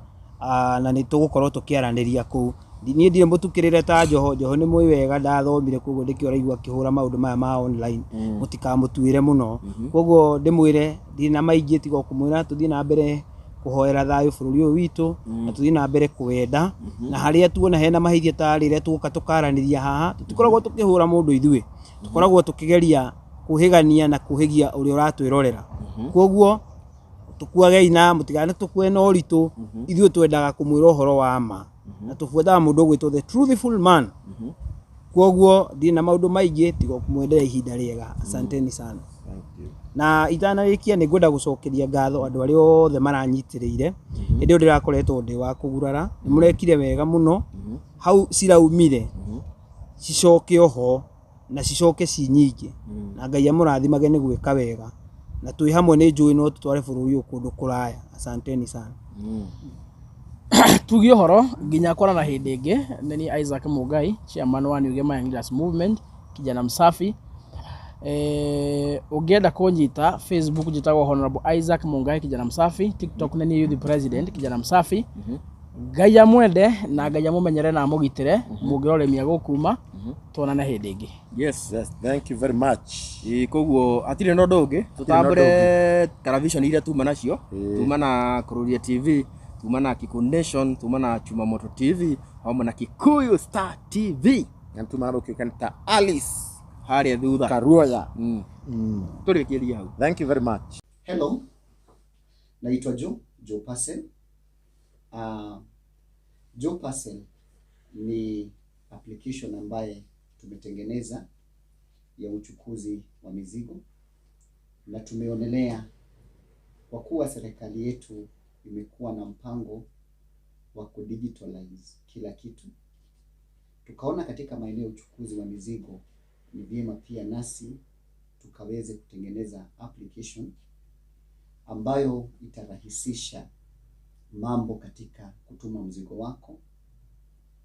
na nĩ tũgũkorwo tũkĩaranĩria kũu. Niĩ ndirĩ mũtukĩrĩre ta Njoho. Njoho nĩ mũĩ wega ndathomire, koguo ndĩkĩo ũraigua akĩhũra maũndũ maya ma online, mũtikamũtuĩre mũno. Koguo ndĩmwĩre ndirĩ na maingĩ tiga o kũmwĩra tũthiĩ na mbere kũhoera thayũ bũrũri ũyũ witũ, na tũthiĩ na mbere kũwenda, na harĩa tuona hena mahĩtia ta rĩrĩa tũgoka tũkaranĩria haha, tũtikoragwo tũkĩhũra mũndũ, ithuĩ tũkoragwo tũkĩgeria kũhĩgania na kũhĩgia ũrĩa ũratwĩrorera. Koguo tũkuagei na mũtigane tũkue na ũritũ, ithuĩ twendaga kũmwĩra ũhoro wa ma, na tũbuataga mũndũ ũgwĩtwo the truthful man. Koguo ndirĩ na maũndũ maingĩ tiga o kũmwendera ihinda rĩega. Asanteni sana. Na itanarĩkia, nĩ ngwenda gũcokeria ngatho andũ arĩa othe maranyitĩrĩire hĩndĩ ĩyo ndĩrakoretwo ndĩ wa kũgurara. Nĩ mũrekire wega mũno. Hau ciraumire cicoke oho na cicoke ci nyingĩ, na Ngai amũrathimage nĩ gwĩka wega, na twĩ hamwe nĩ njũĩ no tũtware bũrũri ũyũ kũndũ kũraya. Asanteni sana. Tuge ũhoro nginya kuonana hĩndĩ ĩngĩ. Nĩ niĩ Isaac Mungai, chairman wa New Gema Young Leaders Movement, kijana msafi. Ũngĩenda kũnyita Facebook, njĩtagwo Honorable Isaac Mungai, kijana msafi. TikTok nĩ niĩ youth president, kijana msafi. Ngai amwende na Ngai amũmenyere na amũgitĩre mũngĩroremia gũkuma. Tuonane hĩndĩ ĩngĩ. Yes. Yes, thank you very much. Ĩĩ, koguo hatirĩ na ũndũ ũngĩ, tũtambũre television iria tuma nacio. Tuma na Kururia TV, tuma na Kikuyu Nation, tuma na Chumamoto TV, hamwe na Kikuyu Star TV. Na tuma ũkĩũka ta Alice harĩa thutha. Karuoya. Tũrĩkĩrie hau. Thank you very much. Hello, naitwa Joe, Joe Parcel. Joe Parcel ni application ambaye tumetengeneza ya uchukuzi wa mizigo, na tumeonelea kwa kuwa serikali yetu imekuwa na mpango wa kudigitalize kila kitu, tukaona katika maeneo ya uchukuzi wa mizigo ni vyema pia nasi tukaweze kutengeneza application ambayo itarahisisha mambo katika kutuma mzigo wako.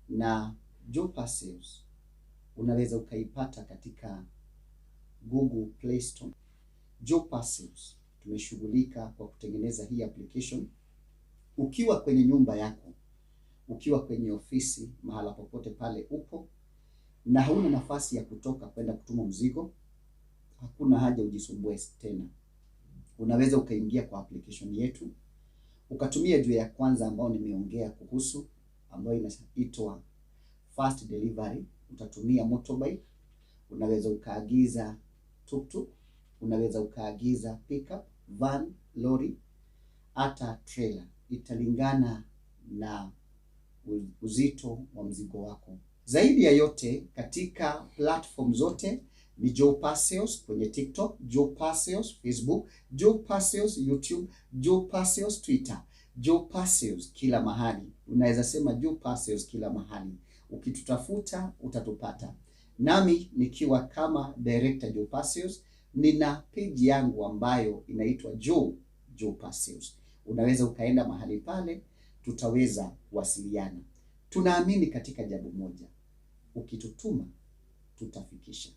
Na Joe Parcels unaweza ukaipata katika Google Play Store. Joe Parcels tumeshughulika kwa kutengeneza hii application. Ukiwa kwenye nyumba yako, ukiwa kwenye ofisi, mahala popote pale upo na hauna nafasi ya kutoka kwenda kutuma mzigo, hakuna haja ujisumbue tena. Unaweza ukaingia kwa application yetu ukatumia njia ya kwanza ambayo nimeongea kuhusu, ambayo inaitwa fast delivery. Utatumia motorbike, unaweza ukaagiza tuktuk, unaweza ukaagiza pickup, van, lori, hata trailer. Italingana na uzito wa mzigo wako. Zaidi ya yote, katika platform zote ni Joe Parcels kwenye TikTok, Joe Parcels Facebook, Joe Parcels YouTube, Joe Parcels Twitter, Joe Parcels kila mahali. Unaweza sema Joe Parcels kila mahali. Ukitutafuta utatupata. Nami nikiwa kama director Joe Parcels, nina page yangu ambayo inaitwa Joe Parcels. Unaweza ukaenda mahali pale, tutaweza kuwasiliana. Tunaamini katika jambo moja, ukitutuma tutafikisha.